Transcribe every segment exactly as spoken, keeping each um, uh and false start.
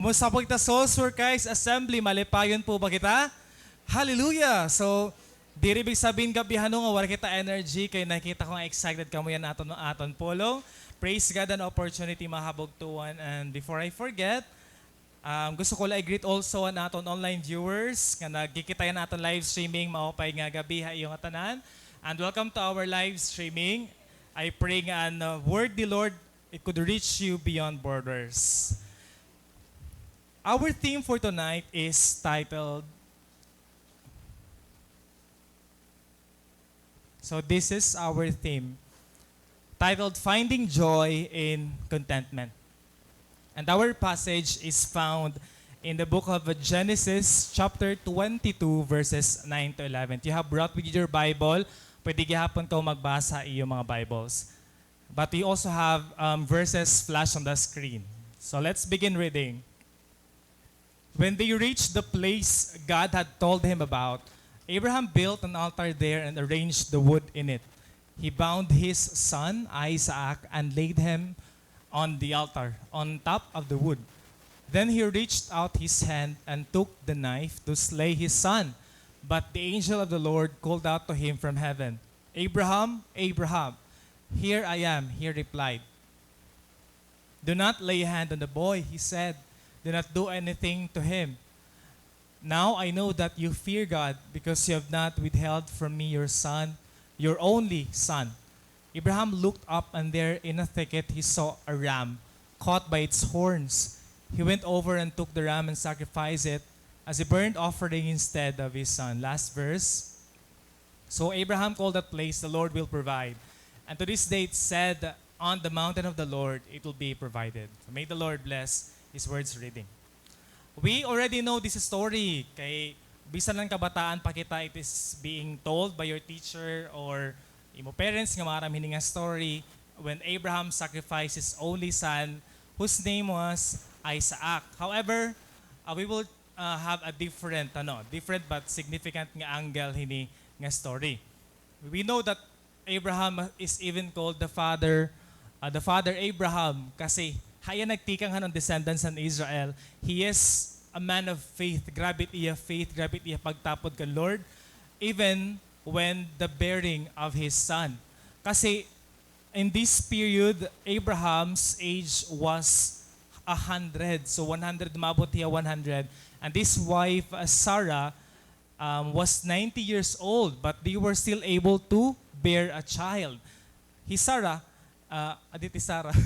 Kumusta po kita, Souls for Christ Assembly? Malipayon po ba kita? Hallelujah! So, diri ibig sabihin gab-i hano nga wala kita energy, kay nakita ko nga excited kamo yana han aton, aton pulong. Praise God han opportunity, mga kabugtuan. And before I forget, um, gusto ko la i-greet also an aton online viewers nga nagkikita yana han aton live streaming. Maupay nga gab-i ha iyo ngatanan. And welcome to our live streaming. I pray nga an, uh, word ni Lord, it could reach you beyond borders. Our theme for tonight is titled, so this is our theme, titled Finding Joy in Contentment. And our passage is found in the book of Genesis, chapter twenty-two, verses nine to eleven. If you have brought with you your Bible, pwede gihapon kaw magbasa ha iyo mga Bibles. But we also have, um, verses flash on the screen. So let's begin reading. When they reached the place God had told him about, Abraham built an altar there and arranged the wood in it. He bound his son Isaac and laid him on the altar, on top of the wood. Then he reached out his hand and took the knife to slay his son. But the angel of the Lord called out to him from heaven, "Abraham, Abraham." "Here I am," he replied. "Do not lay a hand on the boy," he said. "Do not do anything to him. Now I know that you fear God, because you have not withheld from me your son, your only son." Abraham looked up, and there in a thicket he saw a ram caught by its horns. He went over and took the ram and sacrificed it as a burnt offering instead of his son. Last verse. So Abraham called that place, "The Lord will provide." And to this day it said, "On the mountain of the Lord it will be provided." May the Lord bless His words reading. We already know this story. Kay bisan lang kabataan pa kita, it is being told by your teacher or imo parents nga maaram hini nga story when Abraham sacrificed his only son, whose name was Isaac. However, uh, we will, uh, have a different, ano, different but significant nga angle hini nga story. We know that Abraham is even called the father, uh, the father Abraham, kasi ha iya nagtikang han descendants han Israel. He is a man of faith. Grabe it iya faith, grabe it iya pagtapod kan Lord, even when the bearing of his son. Kasi in this period, Abraham's age was a hundred. So one hundred, umabot hiya one hundred. And his wife, uh, Sarah, um, was ninety years old, but they were still able to bear a child. Hi Sarah, uh, adit hi Sarah.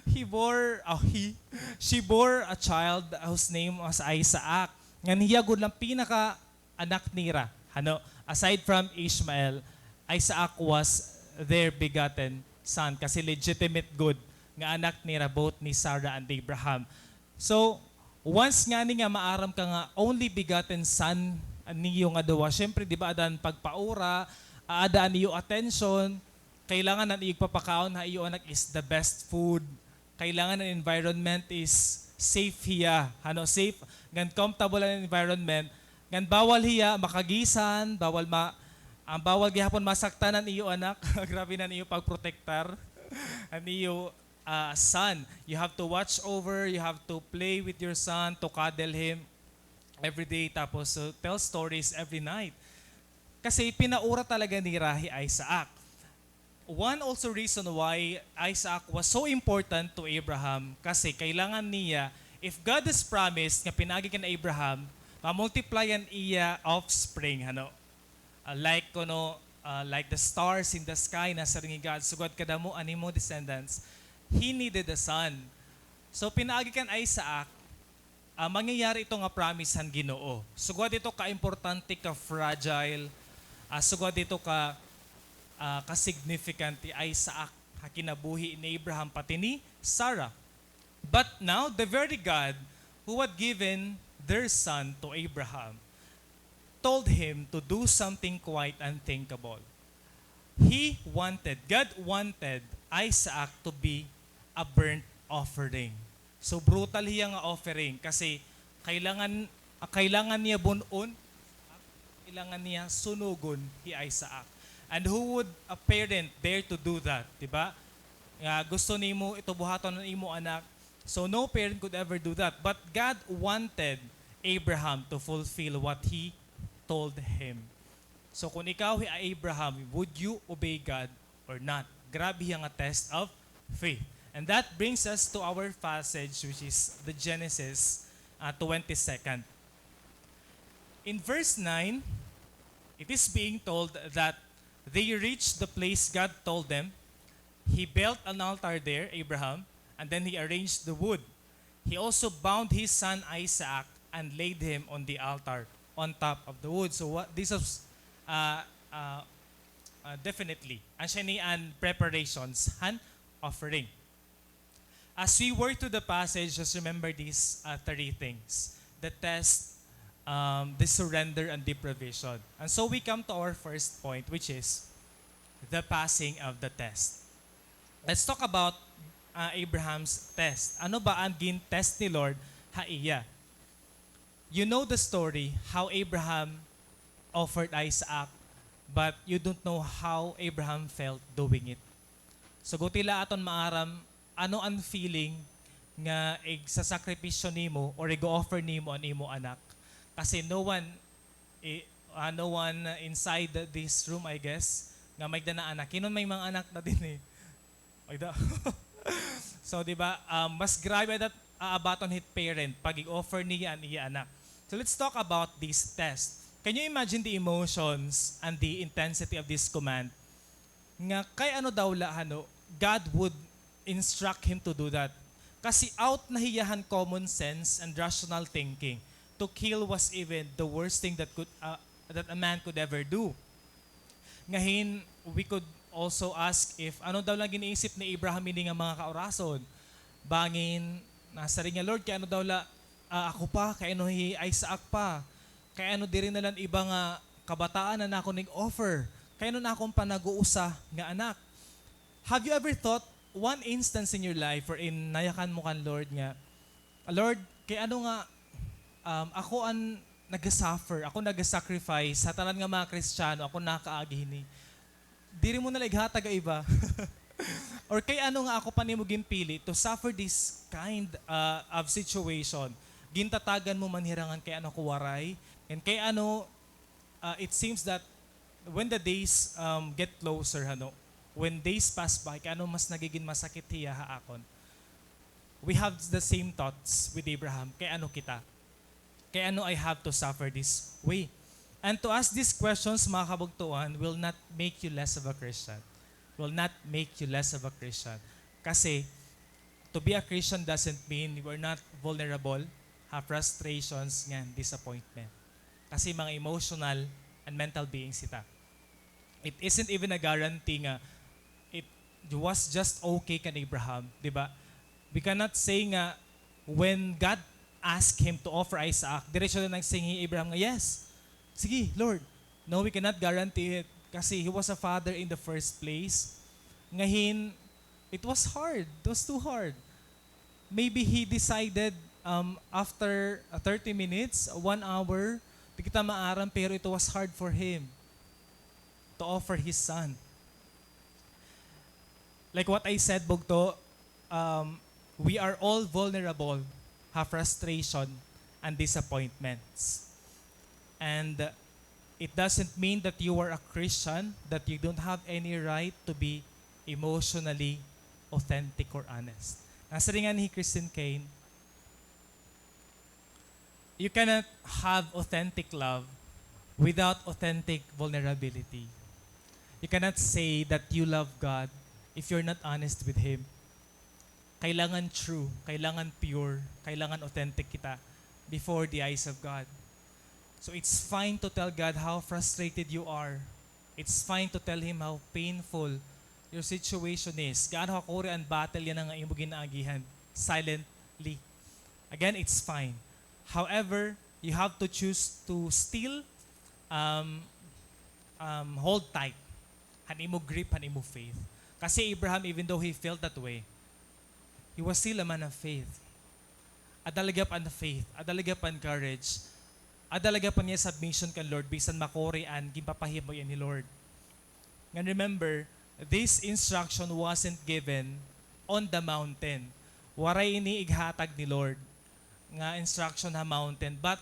He bore, oh, he, she bore a child whose name was Isaac. Ngan hiya gud la an pinaka anak nira. Ano, aside from Ishmael, Isaac was their begotten son, kasi legitimate gud nga anak nira, both ni Sarah and Abraham. So, once ngani nga maaram ka nga only begotten son niyo nga duha, syempre, di ba, aada an pagpaura, aada an iyo attention, kailangan an iyo igpapakaon ha iyo anak is the best food, kailangan an environment is safe hiya, ano, safe, ngan comfortable an environment, ngan bawal hiya makagisan, bawal ma-, ang bawal gihapon masaktan an iyo anak. Grabe na an iyo pagprotektar an iyo, ah, son. You have to watch over, you have to play with your son, to cuddle him every day, tapos to tell stories every night. Kasi pinaura talaga nira hi Isaac. One also reason why Isaac was so important to Abraham, kasi kailangan niya, if God has promised nga pinaagi kan Abraham, ma-multiply an iya offspring, ano? Ah, like kuno, ah, like the stars in the sky, nasiring hi God, sugad kadamo an imo descendants, he needed a son. So, pinaagi kan Isaac, ah, mangyayari ito nga promise han Ginoo. Sugad ito ka-importante, ka-fragile, ah, sugad ito ka, ah, ka-significant hi Isaac ha kinabuhi ni Abraham pati ni Sarah. But now, the very God who had given their son to Abraham told him to do something quite unthinkable. He wanted, God wanted Isaac to be a burnt offering. So, brutal hiya nga offering kasi kailangan, ah, kailangan niya bun-on, kailangan niya sunugon hi Isaac. And who would a parent dare to do that, di ba? Nga gusto nimo ito buhaton an imo anak, So no parent could ever do that. But God wanted Abraham to fulfill what he told him. So kung ikaw hi Abraham, would you obey God or not? Grabe hiya nga test of faith. And that brings us to our passage, which is the Genesis, uh, twenty-second. In verse nine, it is being told that they reached the place God told them. He built an altar there, Abraham, and then he arranged the wood. He also bound his son Isaac and laid him on the altar on top of the wood. So what, this was, uh, uh, uh, definitely, asya ini an preparations han offering. As we work through the passage, just remember these, uh, three things: the test, um, the surrender, and the provision. And so we come to our first point, which is the passing of the test. Let's talk about, uh, Abraham's test. Ano ba an gin-test ni Lord ha iya? You know the story, how Abraham offered Isaac, but you don't know how Abraham felt doing it. So, guti la aton maaram, ano an feeling nga igsasakripisyo nimo or igo-offer nimo an imo anak? Kasi no one, eh, ah, no one inside this room, I guess, nga may-ada na anak. Hin-o an may mga anak na dinhi? Ay, da-, so, di ba, um, mas grabe dat aabaton hit parent pag ig-offer niya an iya anak. So, let's talk about this test. Can you imagine the emotions and the intensity of this command? Nga kay ano daw la, hano, God would instruct him to do that. Kasi out na hiya han common sense and rational thinking. To kill was even the worst thing that could, uh, that a man could ever do. Ngahin, we could also ask if ano daw la an giniisip ni Abraham ini nga mga kaorason. Bangin, nasiring niya, "Lord, kay ano daw la, ah, ako pa, kay ano hi Isaac pa? Kay ano diri na la an iba nga kabataan an akon ig-offer? Kay ano an akon panag-uusa nga anak?" Have you ever thought one instance in your life wherein nayakan mo kan Lord nga, "Lord, kay ano nga, um, ako an naga-suffer, ako naga-sacrifice, ha tanan nga mga Kristiyano, ako nakaagi hini. Diri mo na la ighatag ha iba." Or kay ano nga ako pa nimo ginpili to suffer this kind, uh, of situation? Gintatagan mo man hira ngan kay ano ako waray, and kay ano, uh, it seems that when the days, um, get closer, hano, when days pass by, kay ano mas nagigin masakit hiya ha akon. We have the same thoughts with Abraham. Kay ano kita? Kay ano I have to suffer this way? And to ask these questions, mga kabugtoan, will not make you less of a Christian. Will not make you less of a Christian. Kasi, to be a Christian doesn't mean you are not vulnerable ha frustrations ngan disappointment. Kasi mga emotional and mental beings kita. It isn't even a guarantee nga it was just okay kan Abraham, di ba? We cannot say nga when God asked him to offer Isaac, diretso na nagsiring hi Abraham nga, "Yes. Sige, Lord." No, we cannot guarantee it kasi he was a father in the first place. Ngahin, it was hard. It was too hard. Maybe he decided, um, after, uh, thirty minutes, one hour, di kita maaram, pero it was hard for him to offer his son. Like what I said, bugto, um, we are all vulnerable ha frustration and disappointments. And, uh, it doesn't mean that you are a Christian, that you don't have any right to be emotionally authentic or honest. Nasiring ngani hi Christine Caine, you cannot have authentic love without authentic vulnerability. You cannot say that you love God if you're not honest with Him. Kailangan true, kailangan pure, kailangan authentic kita before the eyes of God. So it's fine to tell God how frustrated you are. It's fine to tell Him how painful your situation is. Gaano kakuri an battle yana nga imo ginaagihan silently. Again, it's fine. However, you have to choose to still, um, um, hold tight han imo grip, han imo faith. Kasi Abraham, even though he felt that way, he was still a man of faith. Ada la gihap an faith, ada la gihap an courage, ada la gihap an iya submission kan Lord, bisan makuri an ginpapahimo iya ni Lord. Ngan remember, this instruction wasn't given on the mountain. Waray ini ighatag ni Lord nga instruction ha mountain, but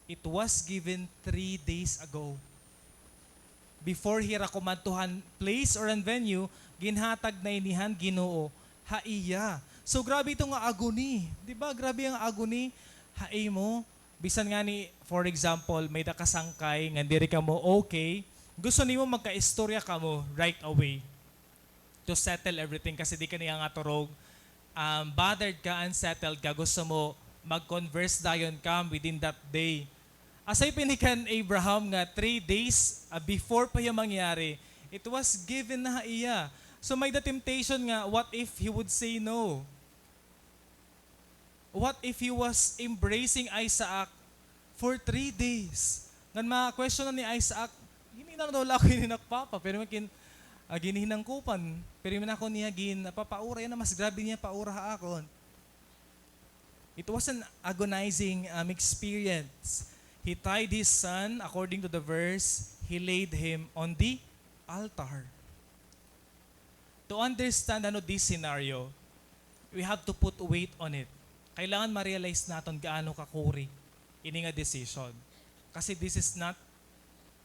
it was given three days ago. Before hira kumadto han place or han venue, ginhatag na ini han Ginoo ha iya. So, grabe ito nga agony. Di ba? Grabe ang agony ha imo. Bisan ngani, for example, may-ada ka sangkay nga diri kamo okay, gusto nimo magkaistorya kamo right away to settle everything kasi di ka niya nga turog. Um, bothered ka, unsettled ka, gusto mo mag-converse dayon ka within that day. Asay pa ini kan Abraham nga three days, ah, before pa hiya mangyari, it was given na ha iya. So may-ada temptation nga, what if he would say no? What if he was embracing Isaac for three days? Ngan ma-question na ni Isaac, "Ginhinang daw la ako ini han ak papa, pero makin, ah, ginhinangkupan, pero man ako niya ginpapaura, yana mas grabe niya paura ha akon." It was an agonizing, um, experience. He tied his son, according to the verse, he laid him on the altar. To understand, ano, this scenario, we have to put weight on it. Kailangan ma-realize naton gaano kakuri ini nga decision. Kasi this is not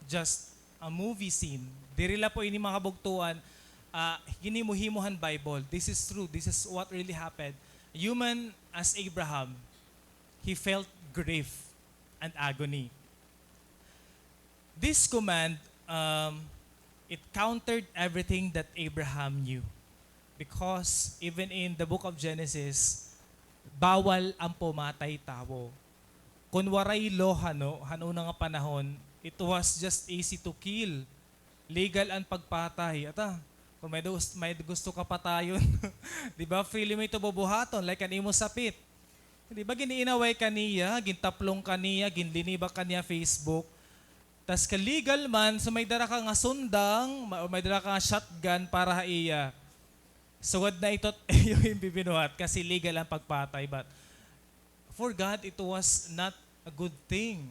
just a movie scene. Diri la po ini, mga kabugtoan, ah, ginhimo-himo han Bible. This is true. This is what really happened. Human as Abraham, he felt grief and agony. This command, um, it countered everything that Abraham knew. Because even in the book of Genesis, bawal an pumatay tawo. Kon waray law, ano, han una nga panahon, it was just easy to kill. Legal an pagpatay. Ata, kon may dus-, may gusto ka patayon, di ba, freely mo ito bubuhaton, like an imo sapit. Di ba, gin-inaway ka niya, gintaplong ka niya, ginlinibak ka niya Facebook. Tas ka legal man, so may dara ka nga sundang, ma-, may dara ka nga shotgun para ha iya. Sugad na ito, iyo ginbibinuhat kasi legal an pagpatay, but for God, it was not a good thing.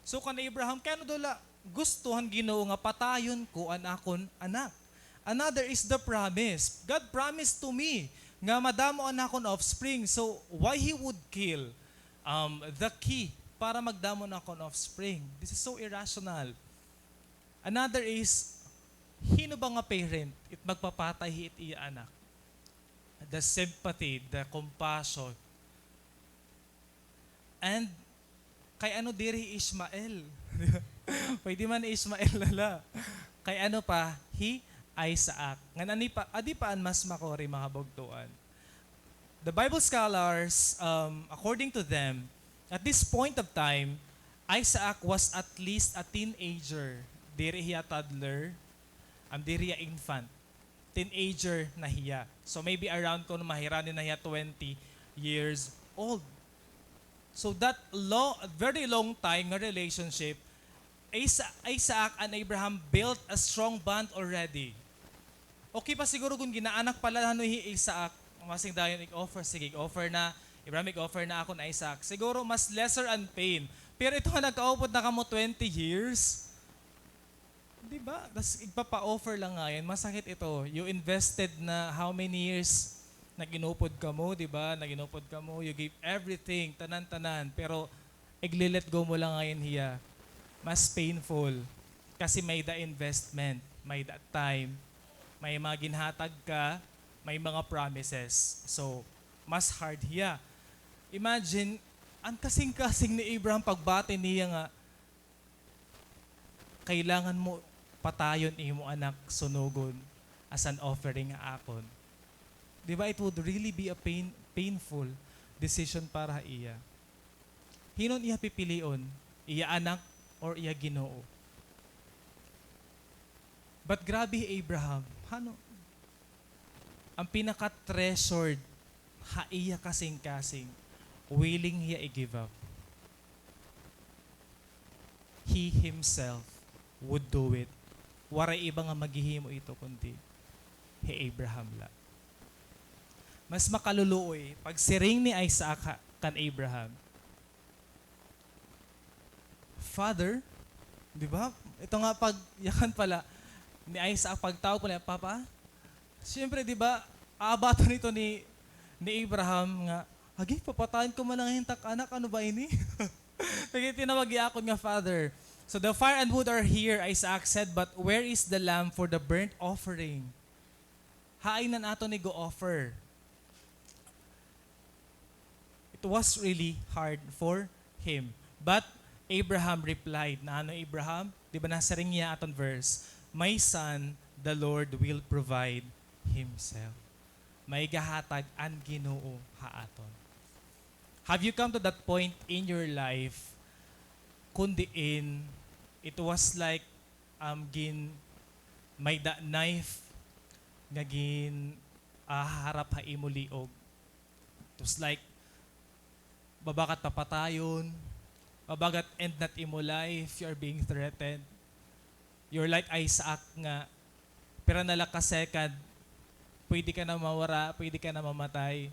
So, kan Abraham, kay ano daw la gusto han Ginoo nga patayon ko an akon anak? Another is the promise. God promised to me nga madamo an akon offspring. So, why he would kill, um, the key para magdamo an akon offspring? This is so irrational. Another is, hin-o ba nga parent it magpapatay hit iya anak? The sympathy, the compassion. And kay ano diri Ishmael? Pwede man Ishmael na la. Kay ano pa, hi Isaac. Ngan ani pa, adi pa an mas makuri, mga kabugtoan. The Bible scholars, um, according to them, at this point of time, Isaac was at least a teenager. Diri hiya toddler, um, diri hiya infant. Teenager na hiya. So maybe around kuno mahirani na hiya twenty years old. So that lo-, very long time nga relationship, Isa-, Isaac and Abraham built a strong bond already. Okay pa siguro kon ginaanak pa la hano hi Isaac, masiring dayon ig-offer, sige, ig-offer na, Abraham, ig-offer na akon Isaac. Siguro mas lesser an pain. Pero ito nga nagkaupod na kamo twenty years, di ba? Tas igpapa-offer la ngay-an, masakit ito. You invested na how many years? Nag-inupod kamo, di ba? Nag-inupod kamo, you gave everything, tanan-tanan. Pero igli-let go mo la ngay-an hiya. Mas painful. Kasi may-ada investment, may-ada time, may mga ginhatag ka, may mga promises. So, mas hard hiya. Imagine, an kasingkasing ni Abraham pagbati niya nga, "Kailangan mo patayon imo anak sunugon as an offering ha akon." Di ba, it would really be a pain-, painful decision para ha iya. Hin-o an iya pipilion, iya anak or iya Ginoo? But grabe hi Abraham, hano, an pinaka-treasured ha iya kasingkasing, willing hiya i-give up. He himself would do it. Waray iba nga maghihimo ito kundi hi Abraham la. Mas makaluluoy pagsiring ni Isaac ha-, kan Abraham, "Father," di ba? Ito nga pag-, yakan pa la ni Isaac, pagtawag pa la, "Papa." Siyempre, di ba, aabaton ito ni, ni Abraham nga, "Agi, papatayon ko man lang hin tak anak, ano ba ini?" Kay tinawag niya akon nga father. "So the fire and wood are here," Isaac said, "but where is the lamb for the burnt offering?" Hain an aton igo-offer? It was really hard for him. But Abraham replied, naano Abraham? Di ba nasiring niya aton verse, "My son, the Lord will provide himself." May gahatag an Ginoo ha aton. Have you come to that point in your life kun diin it was like, um, gin-, may-ada knife nga gin-, ah, harap ha imo liog? It was like, babaga ka papatayon, babaga ka end na it imo life, you are being threatened. You're like Isaac nga, pira na la ka second, pwede ka na mawara, pwede ka na mamatay.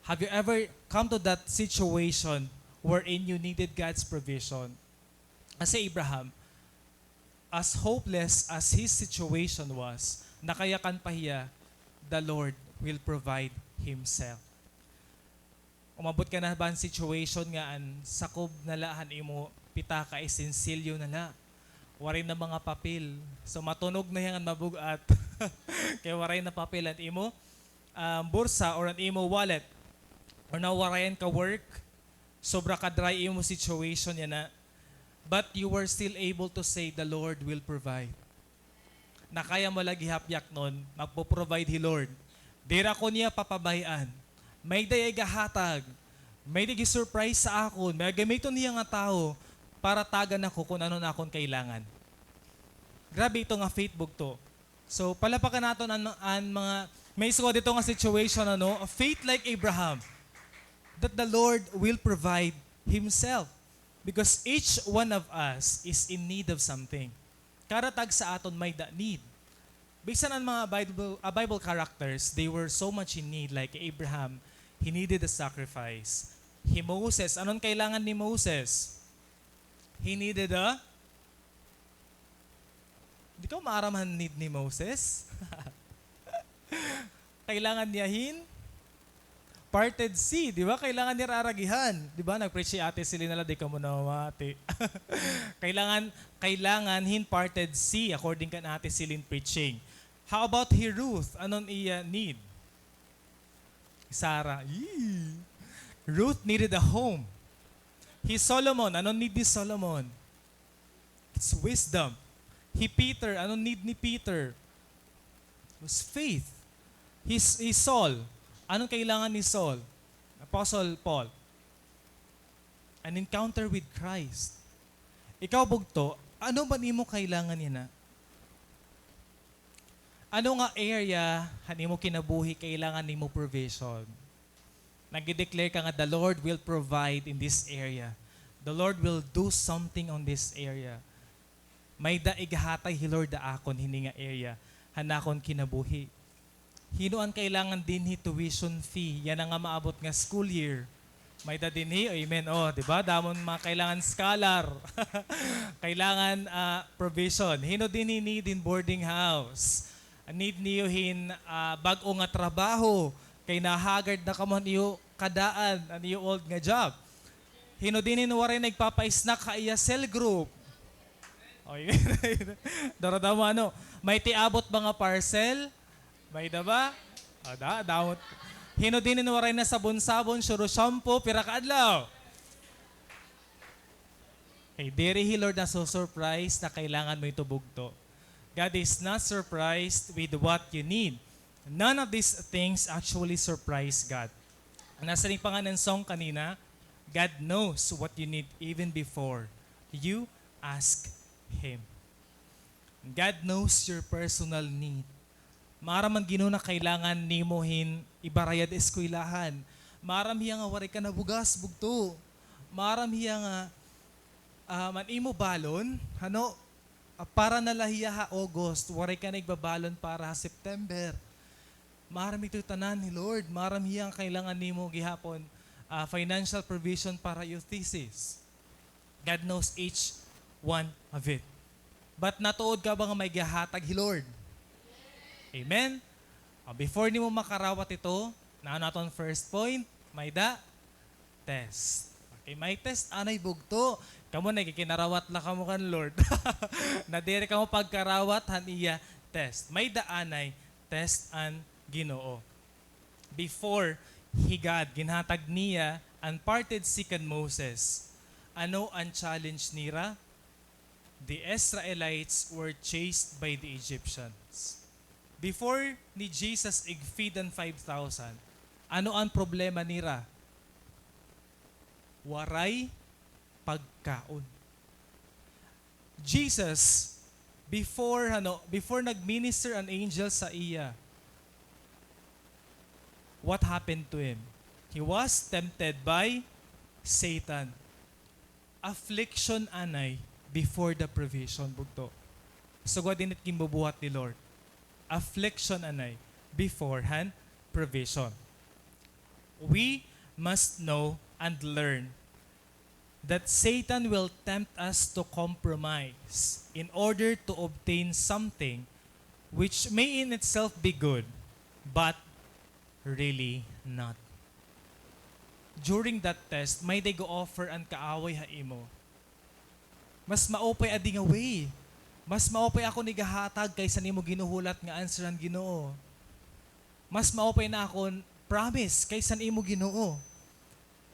Have you ever come to that situation wherein you needed God's provision? As si Abraham, as hopeless as his situation was, nakayakan pa hiya, "The Lord will provide Himself." Umabot ka na ba han situation nga an sakob na la han imo pitaka is sinsilyo na la? Waray na mga papel. So, matunog na hiya ngan mabug-at. Kay waray na papel an imo, um, bursa or an imo wallet. Or nawarayan ka work. Sobra ka dry imo situation yana. But you were still able to say, "The Lord will provide." Nakaya mo la gihapyaknon, magpo-provide hi Lord. Diri ako niya papabay-an. May-ada hiya igahatag. May-ada gi-surprise ha akon. May gagamiton hiya nga tawo para tagan ako kun ano an akon kailangan. Grabe ito nga faith, bugto. So, palapakan naton an, an mga may sugad dito nga situation, ano, a faith like Abraham, that the Lord will provide Himself. Because each one of us is in need of something. Kada tagsa aton may-ada need. Bisan an mga Bible, ah, Bible characters, they were so much in need. Like Abraham, he needed a sacrifice. Hi Moses, ano an kailangan ni Moses? He needed a, di kaw maaram han need ni Moses? Kailangan niya hin parted sea, di ba? Kailangan niya raragihan. Di ba? Nag-preach si Ate Celine na la, di kamo namamati. Kailangan, kailangan hin parted sea, according kan Ate Celine preaching. How about hi Ruth? Ano an iya need? Sarah. Yee. Ruth needed a home. Hi Solomon, ano need ni Solomon? It's wisdom. Hi Peter, ano need ni Peter? It was faith. Hi, hi Saul, ano kailangan ni Saul? Apostle Paul. An encounter with Christ. Ikaw, bugto, ano ba an imo kailangan yana? Ano nga area han imo kinabuhi kailangan nimo provision? Nagde-declare ka nga, "The Lord will provide in this area. The Lord will do something on this area." May-ada igahatag hi Lord ha akon hini nga area han akon kinabuhi. Hin-o an kailangan dinhi tuition fee yana nga maabot nga school year? May-ada dinhi, amen. O, di ba? Damo an mga kailangan scholar. Kailangan, ah, provision. Hin-o dinhi need hin boarding house? Need niyo hin, ah, bag-o nga trabaho? Kay nahagard na kamo han iyo kadaan, an iyo old nga job. Hin-o dinhi hin waray na igpapa-snack ha iya cell group? Oy, daradama, ano? May tiabot ba nga parcel? May-ada ba? Ada, daot. Hin-o dinhi hin waray na sabon-sabon, suro shampoo, pira ka adlaw? Kay diri hi Lord nasusurprise na kailangan mo ito, bugto. God is not surprised with what you need. None of these things actually surprise God. Nasiring pa ngani an song kanina, God knows what you need even before you ask Him. God knows your personal need. Maaram an Ginoo na kailangan nimo hin ibarayad eskwelahan. Maaram hiya nga waray ka na bugas, bugto. Maaram hiya nga, ah, an imo balon, ano, ah, para na la hiya ha August, waray ka na igbabalon para ha September. Maaram ito tanan hi Lord. Maaram hiya nga kailangan nimo gihapon, ah, financial provision para your thesis. God knows each one of it. But natuod ka ba nga may gihahatag hi Lord? Amen? Ah, before nimo makarawat ito, Naa na aton first point, may-da test. Okay, may test anay bugto. Kamo, nagkikinarawat la kamo kan Lord. Nadiri kamo pagkarawat han iya test. May-da anay test an Ginoo. Before he, God, ginhatag niya an parted sea kan Moses. Ano an challenge nira? The Israelites were chased by the Egyptians. Before ni Jesus ig-feed an five thousand, ano an problema nira? Waray pagkaon. Jesus, before, ano, before nag-minister an angel sa iya, what happened to him? He was tempted by Satan. Affliction anay before the provision, bugto. Sugad ini it ginbubuhat ni Lord. Affliction anay before han provision. We must know and learn that Satan will tempt us to compromise in order to obtain something which may in itself be good, but really not. During that test, may-da ig-o-offer an kaaway ha imo. Mas maupay adi nga way. Mas maupay akon igahatag kaysa nimo ginuhulat nga answer han Ginoo. Mas maupay na akon promise kaysa nimo Ginoo.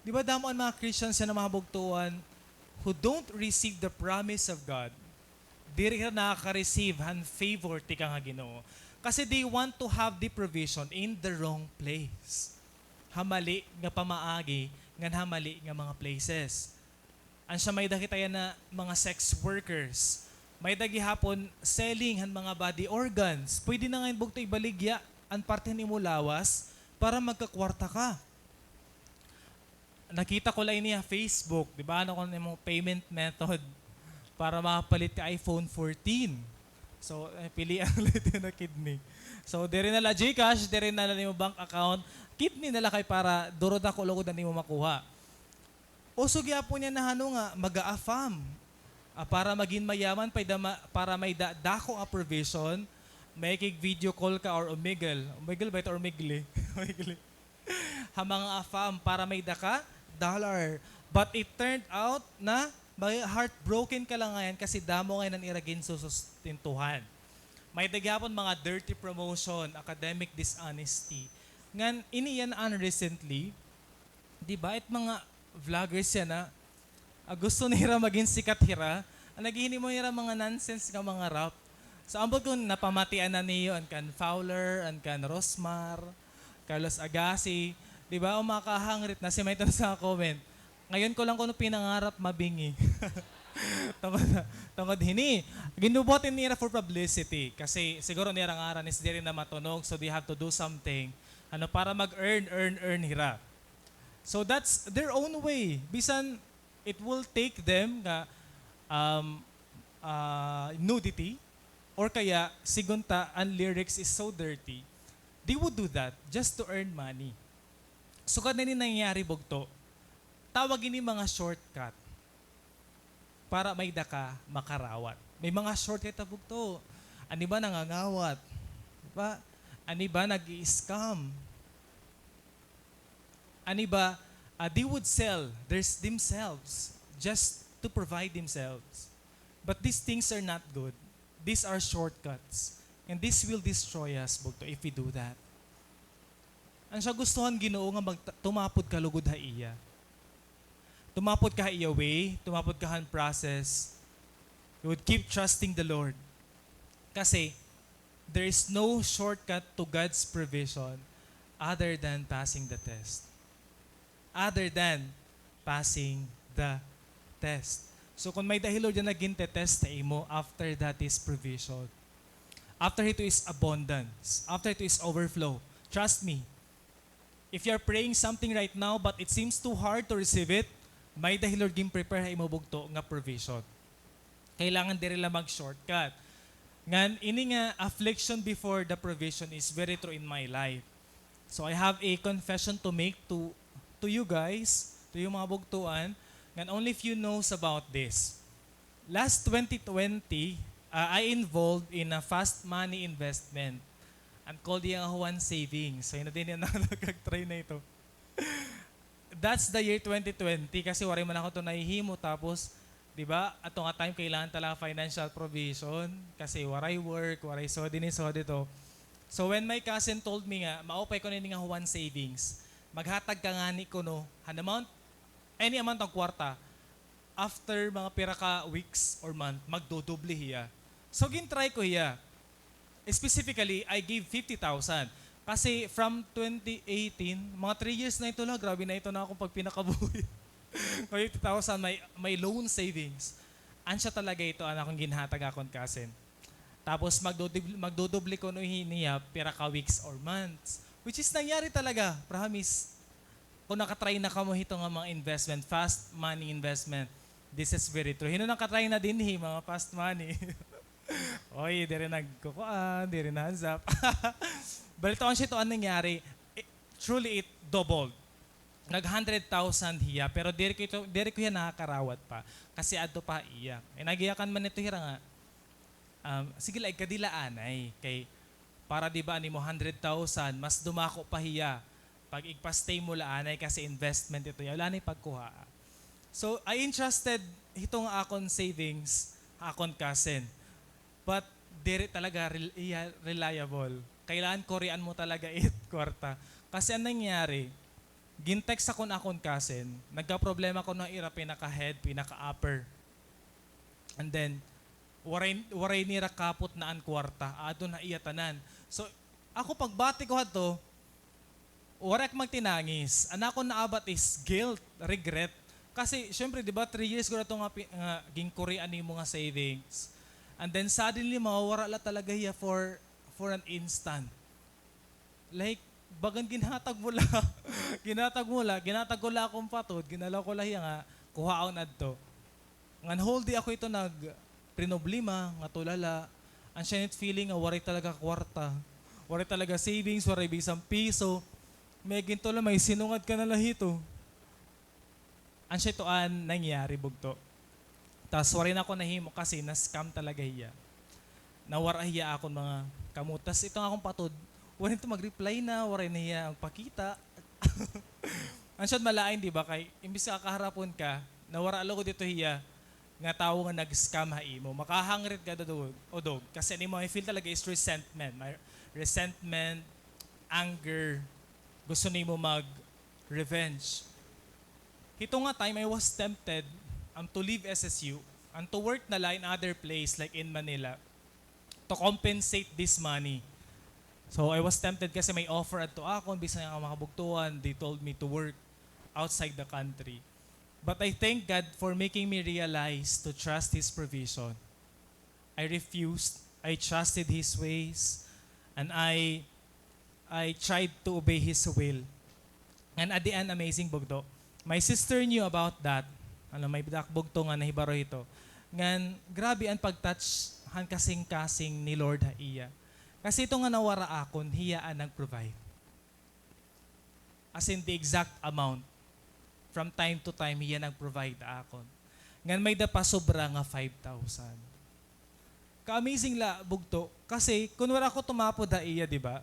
Di ba damo an mga Christians nga mga bugtoan who don't receive the promise of God? Diri hira nakaka-receive han favor tikang ha Ginoo. Kasi they want to have the provision in the wrong place. Ha mali nga pamaagi, ngan ha mali nga mga places. Asya may-da kita yana mga sex workers. May-da gihapon selling han mga body organs. Pwede na ngay-an bugto ibaligya an parte han imo lawas para magkakwarta ka. Nakita ko la ini ha Facebook, di ba? Ano kon imo payment method para makapalit ka iPhone fourteen. So, eh, pili an lain na kidney. So, diri na la GCash, diri na la nimo bank account, kidney na la kay para duro dako lugod an imo makuha. Uso gihapon niyan na ano nga, mag-a-afam. Ah, para magin mayaman, pay da ma-, para may da-, dako nga provision, makig-video call ka or Omegle. Omegle ba ito or Omegle? Omegle. Ha mga afam, para may-da ka dollar. But it turned out na may heartbroken ka la ngay-an kasi damo ngay-an an ira ginsusustentuhan. May-da gihapon mga dirty promotion, academic dishonesty. Ngan, ini yana an recently, di ba, it mga vloggers yana, ah, gusto nira magin sikat hira, an naghihinimo hira mga nonsense nga mga rap. So, ambot kon napamatian na niyo an kan Fowler, an kan Rosmar, Carlos Agassi, di ba? O makahangrit na si may sa comment. Ngayon ko lang kuno pinangarap mabingi. Tungod, tungod hini, ginbubuhat ini nira for publicity. Kasi siguro nira ngaran is diri na matunog, so they have to do something. Ano, para mag-earn, earn, earn hira. So that's their own way. Bisan it will take them nga, um, ah, nudity, or kaya, sigon ta, an lyrics is so dirty, they would do that just to earn money. Sugad na ini nangyayari, bugto. Tawag ini mga shortcut para may-da ka makarawat. May mga shortcut ta, bugto. An iba nangangawat. Di ba? An iba nag-i-scam. An iba, ah, they would sell their, themselves just to provide themselves. But these things are not good. These are shortcuts. And this will destroy us, bugto, if we do that. Asya gusto han Ginoo nga magta-, tumapod ka lugod ha iya. Tumapod ka ha iya way, tumapod ka han process. You would keep trusting the Lord. Kasi, there is no shortcut to God's provision other than passing the test. Other than passing the test. So, kon may-da hi Lord yana ginte-test ha imo, after that is provision. After hito is abundance. After hito is overflow. Trust me, if you are praying something right now but it seems too hard to receive it, may-da hi Lord gin-prepare ha imo, bugto, nga provision. Kailangan diri la mag-shortcut. Ngan, ini nga affliction before the provision is very true in my life. So, I have a confession to make to, to you guys, to you mga bugtoan, ngan only few knows about this. Last twenty twenty, ah, I involved in a fast money investment. An called hiya nga Juan Savings. So, yun na din yan, nagag-try na ito. That's the year twenty twenty kasi waray man ako ito nahihimo. Tapos, di ba, ato nga time, kailangan talaga financial provision kasi waray work, waray sodi ni sodi to. So, when my cousin told me nga, maupay ko na ini nga Juan Savings, maghatag ka ngani kuno, han amount, any amount ang kwarta, after mga pira ka weeks or month, magdodoble hiya. So, gin-try ko hiya. Specifically, I gave fifty thousand. Kasi from twenty eighteen, mga three years na ito la, grabe na ito na akong pagpinakabuhi. May fifty thousand, may, may loan savings. Ansya talaga ito, an akong ginhatag akon cousin. Tapos magdodoble, magdodoble kuno hi-, niya pira ka weeks or months. Which is nangyari talaga, promise. Kung nakatry na kamo hito nga mga investment, fast money investment, this is very true. Hin-o nakatry na dinhi, mga fast money? Oy, diri nagkukuan, diri na-hands up. Balita ko siya ito, an nangyari, eh, truly it doubled. Nag hundred thousand hiya, pero diri ko ito, diri ko hiya nakakarawat pa. Kasi adto pa iya. Eh, nagiyakan man ito hira nga, um, sige la, igkadi la anay. Kay, para di ba, an imo hundred thousand, mas dumako pa hiya. Pag igpa-stay mo la anay kasi investment ito. Wala anay pagkuha. So, I entrusted hito nga akon savings, akon cousin. But, diri talaga rel-, iya reliable. Kailangan kurian mo talaga it kwarta. Kasi an nangyari, gin-text ako na akon cousin, nagkaproblema kuno ira pinaka-head, pinaka-upper. And then, waray, waray nira kapot na an kwarta, adto na iya tanan. So, ako pagbati ko hadto, waray ak magtinangis. An akon naabat is guilt, regret. Kasi, syempre, di ba, three years ko na ito nga, pi-, nga ginkurian nimo nga savings. And then, suddenly, mawawara la talaga hiya for, for an instant. Like, bagan ginhatag mo la. Ginhatag mo la, ginhatag ko la akon patod, ginalaw ko la hiya nga, kuhaon adto. Ngan whole day ako ito nagprinoblema, nga tulala. An siya nit feeling nga waray talaga kwarta. Waray talaga savings, waray bisan piso. May ginto la, may sinungad ka na la hito. An siya ito an nangyari, bugto. Tas waray na ako nahimo kasi na-scam talaga hiya. Nawara hiya akon mga kamot. Tas ito nga akon patod, waray ito mag-reply na, waray na hiya magpakita. An siya malain, di ba? Kay, imbis nga kaharapon ka, nawara lugod ito hiya, nga tawo nga nag-scam ha imo. Makahangrit ka, dudog, udog. Kasi an imo, I feel talaga is resentment. May resentment, anger, gusto nimo mag revenge. Hito nga time, I was tempted, um, to leave S S U and to work na la in other place, like in Manila, to compensate this money. So, I was tempted kasi may offer adto akon, bisan nga mga kabugtoan, they told me to work outside the country. But I thank God for making me realize to trust His provision. I refused. I trusted His ways. And I, I tried to obey His will. Ngan at the end, amazing, bugto. My sister knew about that. Ano, may dak bugto nga nahibaro hito. Ngan, grabe an pag-touch han kasingkasing ni Lord ha iya. Kasi ito nga nawara akon, hiya an nag-provide. As in the exact amount. From time to time, hiya nag-provide ha akon. Ngan may-ada pa sobra nga five thousand. Ka-amazing la, bugto. Kasi, kun wara ako tumapod ha iya, di ba?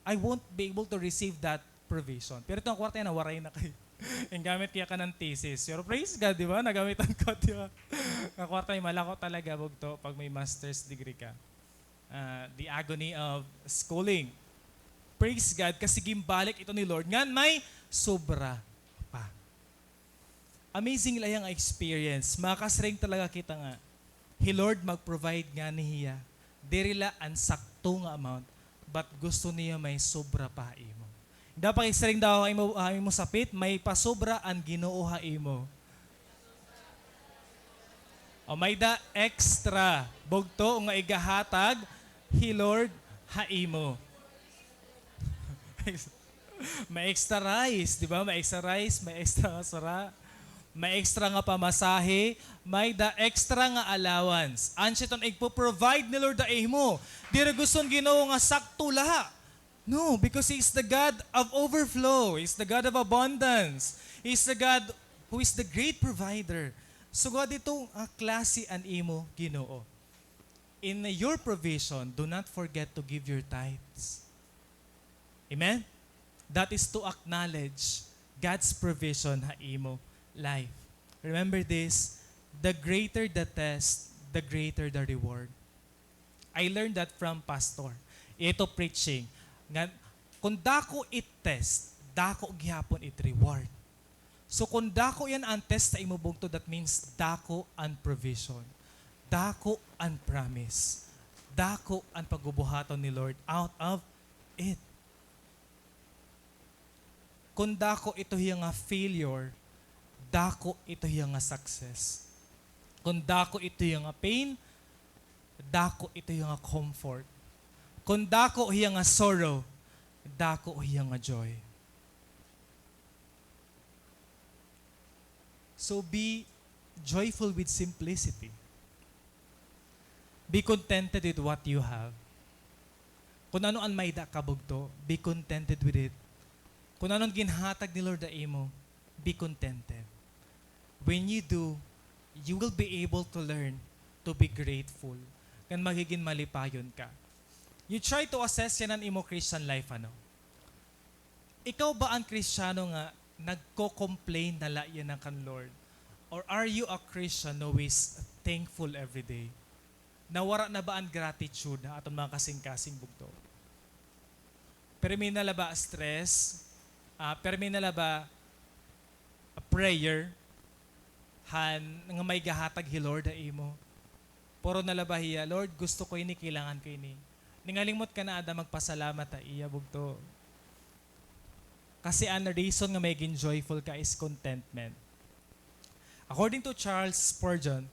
I won't be able to receive that provision. Pero ito nga kwarta yana, waray na kay. Gingamit ko yana han thesis. Pero praise God, di ba? Nagamitan ko, di ba? Nga kwarta yana, malako talaga, bugto, pag may master's degree ka. Ah, the agony of schooling. Praise God, kasi ginbalik ito ni Lord. Ngan may sobra pa. Amazing la iya nga experience. Makasiring talaga kita nga, hi Lord mag-provide ngani hiya. Diri la an sakto nga amount, but gusto niya may sobra pa ha imo. Dapat pakisiring daw ha imo, ha imo sapit, may pasobra an Ginoo ha imo. O may-ada extra bugto nga igahatag hi Lord ha imo. May extra rice, di ba? May extra rice, may extra nga sura, may extra nga pamasahe, may-ada extra nga allowance. An siya iton igpo-provide ni Lord ha imo. Diri gusto han Ginoo nga sakto la. No, because He is the God of overflow. He is the God of abundance. He is the God who is the great provider. Sugad ito nga klase an imo Ginoo. In your provision, do not forget to give your tithes. Amen? That is to acknowledge God's provision ha imo life. Remember this, the greater the test, the greater the reward. I learned that from pastor. Ito preaching. Nga, kung dako it test, dako gihapon it reward. So, kung dako yan an test sa imo bugto, that means dako an provision. Dako an promise. Dako an pagbubuhaton ni Lord out of it. Kung dako ito hiya nga failure, dako ito hiya nga success. Kung dako ito hiya nga pain, dako ito hiya nga comfort. Kung dako hiya nga sorrow, dako hiya nga joy. So be joyful with simplicity. Be contented with what you have. Kung ano an may-ada ka, bugto, be contented with it. Kung ano an ginhatag ni Lord ha imo, be contented. When you do, you will be able to learn to be grateful. Ngan magigin malipayon ka. You try to assess yana an imo Christian life, ano? Ikaw ba an Kristiyano nga nagko-complain na la yana kan Lord? Or are you a Christian who is thankful every day? Nawara na ba an gratitude ha aton mga kasingkasing, bugto? Pirmi na la ba stress? Ah, pirmi na la ba a prayer han nga may gahatag hi Lord ha imo? Puro na la ba hiya, "Lord, gusto ko ini, kailangan ko ini." Ningalimot ka na ada magpasalamat ha iya, bugto. Kasi an reason nga magin joyful ka is contentment. According to Charles Spurgeon,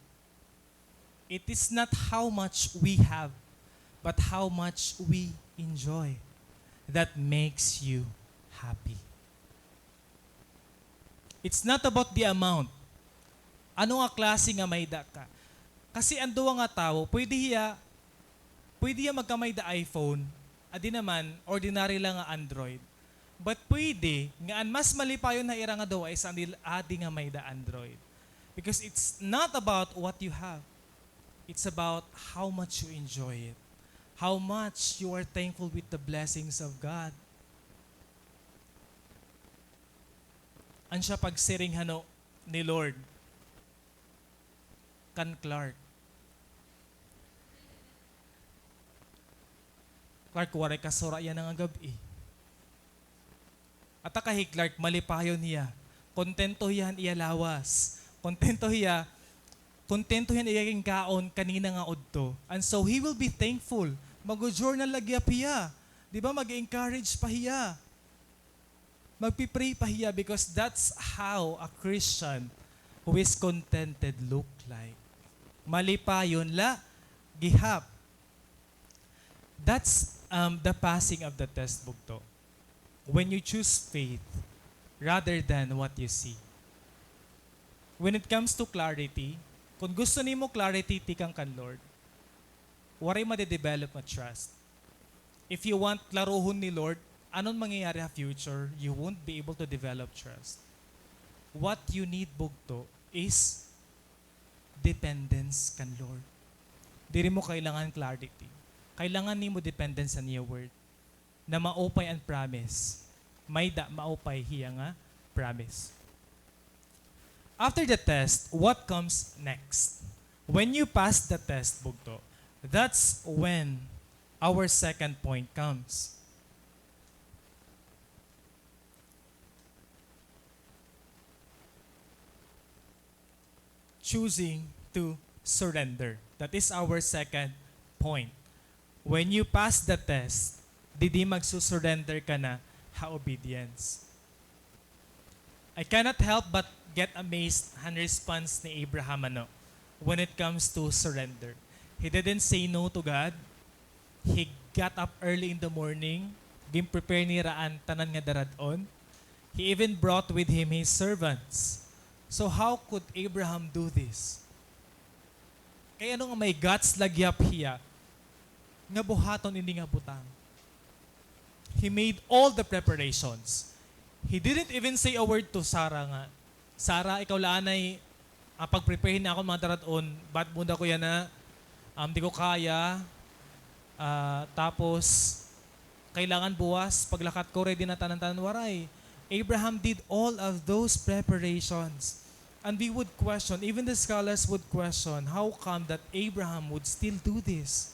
it is not how much we have, but how much we enjoy that makes you happy. It's not about the amount. Ano nga klase nga may-ada ka? Kasi an duha nga tawo, pwede hiya, pwede hiya magkamay-ada iPhone, adi naman, ordinary la nga Android. But pwede nga an mas malipayon ha ira nga duha is an dil-, adi nga may-ada Android. Because it's not about what you have. It's about how much you enjoy it. How much you are thankful with the blessings of God. An siya pagsiring hano ni Lord kan Clark. Clark, waray ka sura yana nga gab-i. At kay hi Clark, malipayon hiya. Kontento hiya han iya lawas. Kontento hiya, kontento hiya han iya ginkaon kanina nga udto. And so, he will be thankful. Mag-journal la gihap hiya. Di ba, mag-encourage pa hiya. Magpi-pray pa hiya because that's how a Christian who is contented look like. Malipayon la gihap. That's, um, the passing of the test, bugto. When you choose faith rather than what you see. When it comes to clarity, kung gusto nimo clarity tikang kan Lord, waray made-develop nga trust. If you want klarohon ni Lord, ano an mangyayari ha future, you won't be able to develop trust. What you need, bugto, is dependence kan Lord. Diri mo kailangan clarity. Kailangan nimo dependence han iya word. Na maupay an promise. May-ada maupay hiya nga promise. After the test, what comes next? When you pass the test, bugto, that's when our second point comes. Choosing to surrender. That is our second point. When you pass the test, didi magsusurrender ka na ha obedience. I cannot help but get amazed han response ni Abraham, ano, when it comes to surrender. He didn't say no to God. He got up early in the morning, gin-prepare nira an tanan nga darad-on. He even brought with him his servants. So how could Abraham do this? Kay ano nga may guts la gihap hiya nga buhaton ini nga butang? He made all the preparations. He didn't even say a word to Sarah nga, "Sarah, ikaw la anay, ah, pag-prepare hin akon mga darad-on, bad mood ako yana, um, di ko kaya." Ah, tapos, Kailangan buwas, paglakat ko, ready na tanan-tanan, waray. Abraham did all of those preparations. And we would question, even the scholars would question, how come that Abraham would still do this?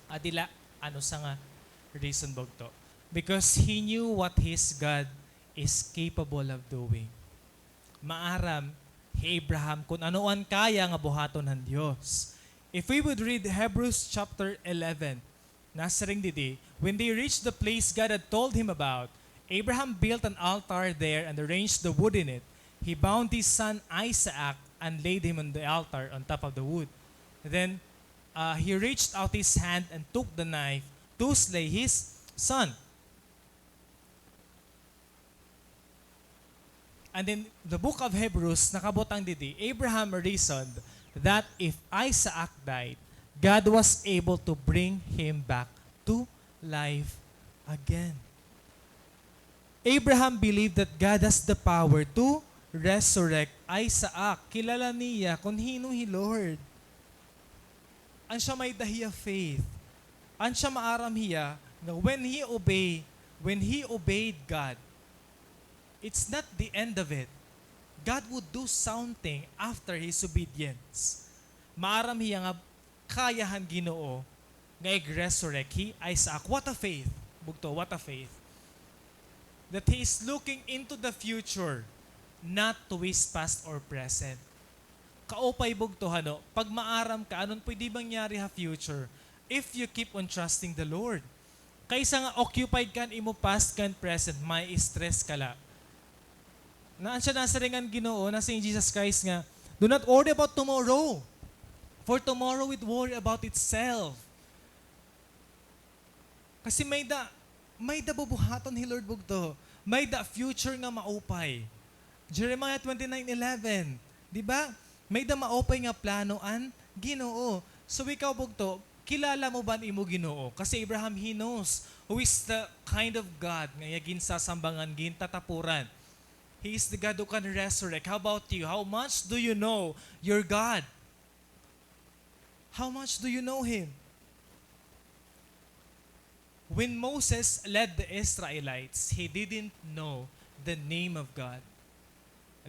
Adi la, ano sa nga reason bugto? Because he knew what his God is capable of doing. Maaram hi Abraham kun ano an kaya nga buhaton han Dios. If we would read Hebrews chapter eleven, nasiring didi, "When they reached the place God had told him about, Abraham built an altar there and arranged the wood in it. He bound his son Isaac and laid him on the altar on top of the wood. Then, uh, he reached out his hand and took the knife to slay his son." And in the book of Hebrews, nakabutang didi, Abraham reasoned that if Isaac died, God was able to bring him back to life again. Abraham believed that God has the power to resurrect Isaac. Kilala niya kun hin-o hi Lord. An siya may-ada hiya faith. An siya maaram hiya nga when he obey, when he obeyed God, it's not the end of it. God would do something after his obedience. Maaram hiya nga kaya han Ginoo nga ig-resurrect hi Isaac. What a faith, bugto, what a faith. That he is looking into the future, not to his past or present. Kaupay bugto, hano, pag maaram ka ano an pwede mangyari ha future, if you keep on trusting the Lord. Kaysa nga occupied ka han imo past ngan present, ma-stress ka la. Ngan siya nasiring an Ginoo, nasiring Jesus Christ nga, "Do not worry about tomorrow, for tomorrow will worry about itself." Kasi may-ada, may-ada bubuhaton hi Lord bugto. May-ada future nga maupay. Jeremiah twenty-nine eleven, di ba? May-ada maupay nga plano an Ginoo. So ikaw bugto, kilala mo ba an imo Ginoo? Kasi Abraham, he knows who is the kind of God nga iya ginsasambangan, gintatapuran. He is the God who can resurrect. How about you? How much do you know your God? How much do you know Him? When Moses led the Israelites, he didn't know the name of God.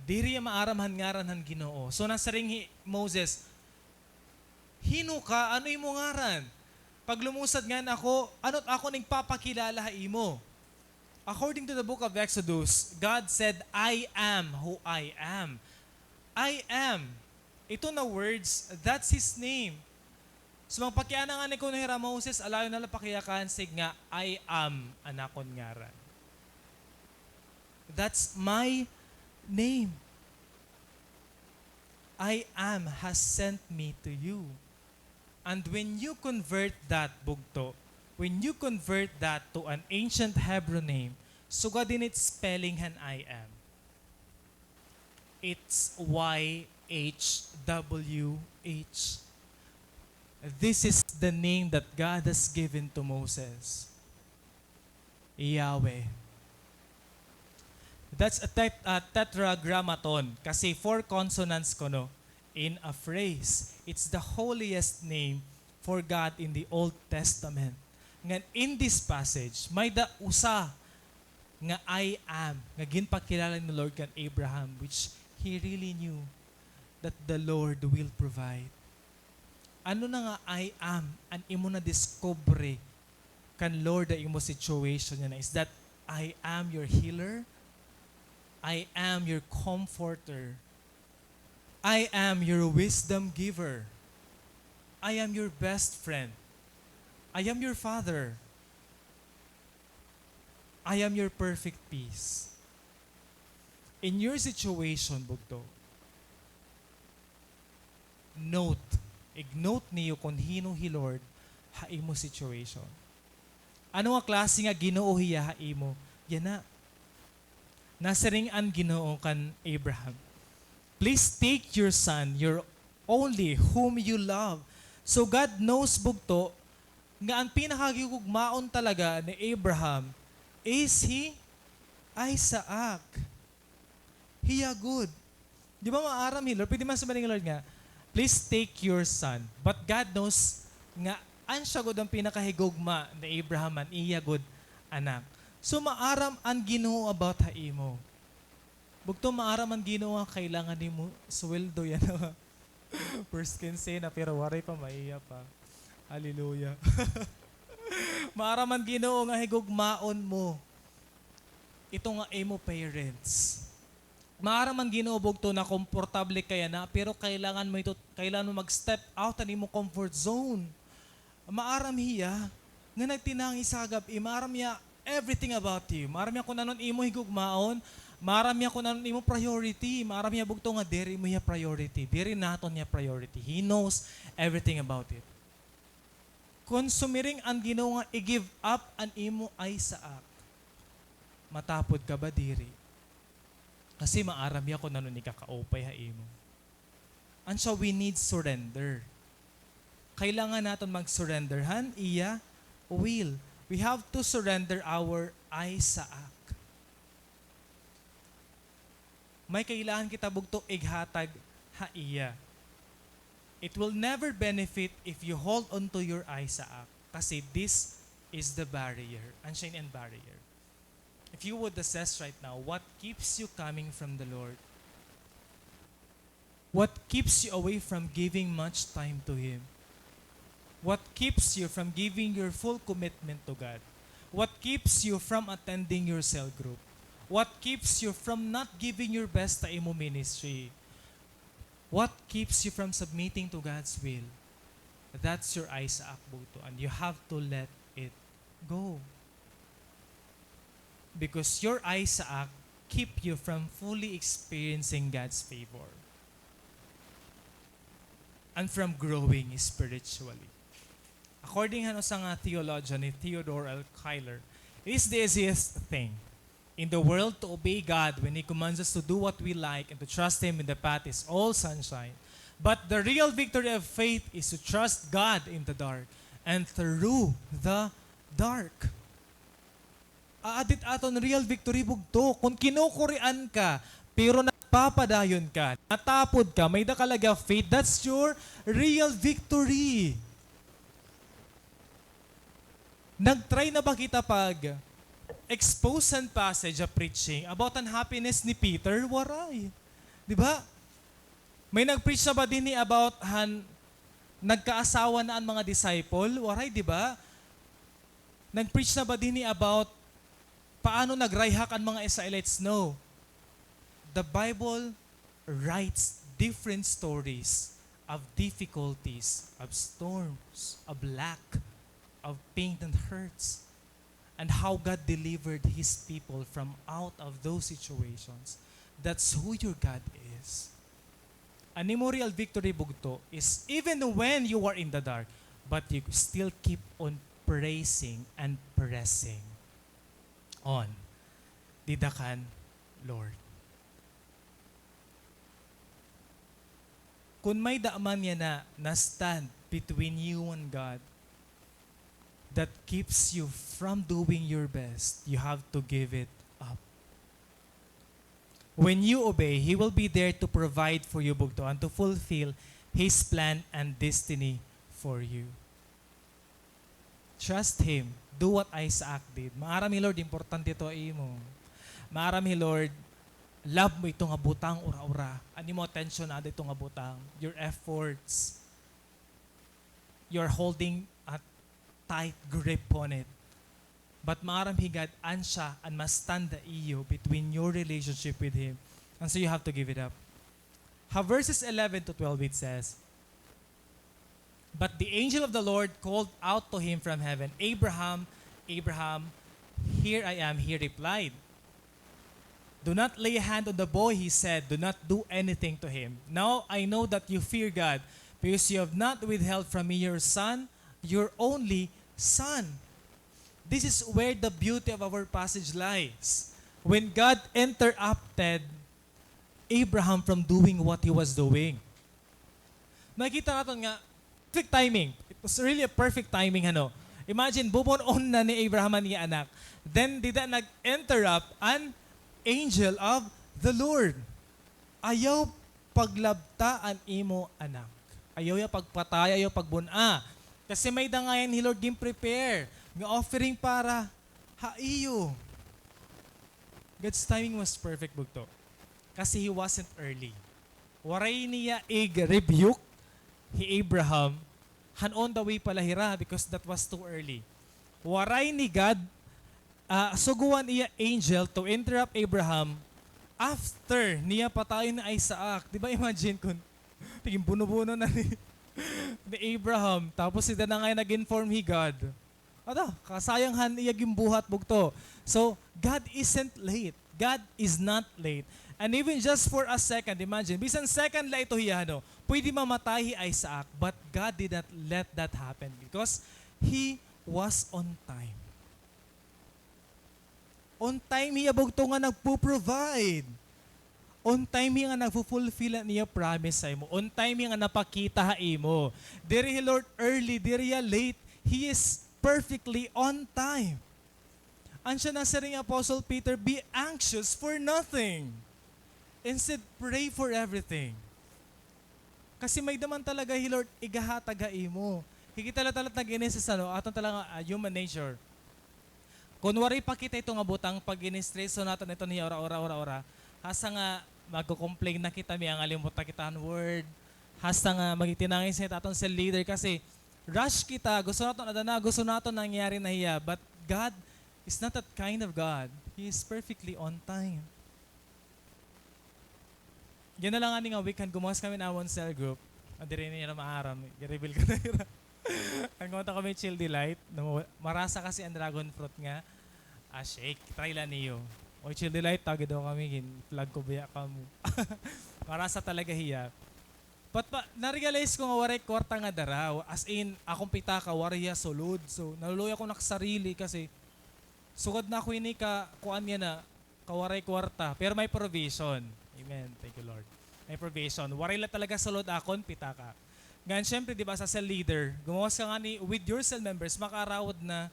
Diri hiya maaram han ngaran han Ginoo. So nasiring hi Moses, "Hin-o ka? Ano imo ngaran? Pag lumusad ngan ako, ano it akon igpapakilala ha imo?" According to the book of Exodus, God said, "I am who I am." I am. Ito na words, that's His name. So, magpakiana ngani kuno hira Moses, alayon na la pakiyakan, siring nga, "I am an akon ngaran. That's my name. I am has sent me to you." And when you convert that, bugto, when you convert that to an ancient Hebrew name, sugad ini it spelling han I am. It's Y H W H. This is the name that God has given to Moses. Yahweh. That's a tet-, a tetragrammaton. Kasi four consonants kuno in a phrase. It's the holiest name for God in the Old Testament. Ngan in this passage, may-ada usa nga I am, nga ginpakilala ni Lord kan Abraham, which he really knew that the Lord will provide. Ano na nga I am an imo nadiskubre kan Lord ha imo situation yana? Is that, "I am your healer. I am your comforter. I am your wisdom giver. I am your best friend. I am your father. I am your perfect peace." In your situation, bugto, note, ig-note niyo kon hin-o hi Lord ha imo situation. Ano nga klase nga Ginoo hiya ha imo? Yana. Nasiring an Ginoo kan Abraham, "Please take your son, your only, whom you love." So God knows, bugto, nga an pinakahigugmaon talaga ni Abraham is hi Isaac. Hiya gud. Di ba maaram hi Lord? Pwede man siring hi Lord nga, "Please take your son." But God knows nga an siya gud an pinakahigugma ni Abraham, an iya gud anak. So, maaram an Ginoo about ha imo. Bugto, maaram an Ginoo nga kailangan nimo sweldo yana. First quincena, pero waray pa, maiya pa. Hallelujah. Maaram an Ginoo nga higugmaon mo ito nga imo parents. Maaram an Ginoo, bugto, na komportable ka yana, pero kailangan mo ito, kailangan mo mag-step out han imo comfort zone. Maaram hiya nga nagtinangi sa gab-i, maaram hiya everything about you. Maaram hiya kun ano an imo higugmaon, maaram hiya kun ano an imo priority, maaram hiya, bugto, nga diri mo hiya priority, diri naton hiya priority. He knows everything about it. Kon sumiring an Ginoo nga i-give up an imo Isaac, matapod ka ba? Diri. Kasi maaram hiya kun ano an ikakaupay ha imo. Asya, we need surrender. Kailangan naton mag-surrender han iya will. We have to surrender our Isaac. May kailangan kita, bugto, ighatag ha iya. It will never benefit if you hold on to your Isaac, kasi this is the barrier. Asya ini an barrier. If you would assess right now, what keeps you coming from the Lord? What keeps you away from giving much time to Him? What keeps you from giving your full commitment to God? What keeps you from attending your cell group? What keeps you from not giving your best sa imo ministry? What keeps you from submitting to God's will? That's your Isaac, bugto, and you have to let it go. Because your Isaac keep you from fully experiencing God's favor and from growing spiritually. According han usa nga theologian, ni Theodore L. Keller, it is the easiest thing in the world to obey God when He commands us to do what we like and to trust Him when the path is all sunshine. But the real victory of faith is to trust God in the dark and through the dark. Aadi it aton real victory, bugto. Kon kinukurian ka, pero nagpapadayon ka, natapod ka, may-ada ka la gya faith, that's your real victory. Nag-try na ba kita pag-expose han passage ha preaching about han happiness ni Peter? Waray. Di ba? May nag-preach na ba dinhi about han nagkaasawa na an mga disciple? Waray, di ba? Nag-preach na ba dinhi about paano nagrayhak an mga Israelites? No. The Bible writes different stories of difficulties, of storms, of lack, of pain and hurts, and how God delivered His people from out of those situations. That's who your God is. An imo real victory, bugto, is even when you are in the dark, but you still keep on praising and pressing on. Dida kan Lord. Kon may-ada man yana na stand between you and God that keeps you from doing your best, you have to give it up. When you obey, He will be there to provide for you, bugto, and to fulfill His plan and destiny for you. Trust Him. Do what Isaac did. Maaram hi Lord, importante ito ha imo. Maaram hi Lord, love mo ito nga butang, ura-ura. An imo atensyon aada ito nga butang. Your efforts. You're holding a tight grip on it. But maaram hi God, asya an ma-stand ha iyo between your relationship with Him. And so you have to give it up. Ha verses eleven to twelve, it says, "But the angel of the Lord called out to him from heaven, 'Abraham, Abraham.' 'Here I am,' he replied. 'Do not lay a hand on the boy,' he said. 'Do not do anything to him. Now I know that you fear God, because you have not withheld from me your son, your only son.'" This is where the beauty of our passage lies. When God interrupted Abraham from doing what he was doing. Makita naton nga, perfect timing. It was really a perfect timing, ano. Imagine, bubun-on na ni Abraham an iya anak. Then, dida nag-interrupt an angel of the Lord. Ayaw paglabta an imo anak. Ayaw hiya pagpatay, ayaw pagbun-a. Kasi may-ada ngay-an hi Lord gin-prepare nga offering para ha iyo. God's timing was perfect, bugto. Kasi he wasn't early. Waray niya ig-rebuke hi Abraham han on the way pa la hira because that was too early. Waray ni God, ah, sugoan iya angel to interrupt Abraham after niya patayon hi Isaac. Di ba, imagine kun tigin buno-buno na ni, ni Abraham, tapos ida na ngay nag-inform hi God. Ada, kasayang han iya ginbuhat, bugto. So, God isn't late. God is not late. And even just for a second, imagine, bisan second la ito hiya, ano, pwede mamatay hi Isaac, but God did not let that happen because He was on time. On time hiya, bugto, nga nagpo-provide. On time hiya nga nagfo-fulfill han iya promise ha imo. On time hiya nga napakita ha imo. Diri hi Lord early, diri hiya late. He is perfectly on time. An siya nasiring Apostle Peter, "Be anxious for nothing. Instead, pray for everything." Kasi may-ada man talaga hi Lord igahatag ha imo. Hikita la talaga nga ini sa, ano, aton talaga, ah, human nature. Kun waray pa kita ito nga butang, pag-ini-stress naton ito niya ora, ora, ora, ora. Hasta nga magko-complain na kita, miyangalimot na kita han word. Hasta nga magtinangis na kita aton cell leader kasi rush kita, gusto naton ada na, gusto naton nangyari na hiya. But God is not that kind of God. He is perfectly on time. Yana la ngani nga week han gumawad kami han amon cell group. Ah, diri nira maaram, i-reveal ko na nira. Nangutang kami Chill Delight, na marasa kasi an dragon fruit nga, ah, shake. Try la niyo. Oy, Chill Delight, tagi daw kami, gin-flag ko baya kamo. Marasa talaga hiya. But pa, na-realize ko nga waray kwarta nga dara. As in, akon pitaka, waray hiya sulod. So, naluluoy ako ha sarili kasi sugad na ako ini ka, kuan yana, kawaray kwarta, pero may provision. Amen. Thank you, Lord. May provision. Waray la talaga sulod akon pitaka. Ngan, syempre, di ba, sa cell leader, gumawas ka ngani with your cell members, makaarawod na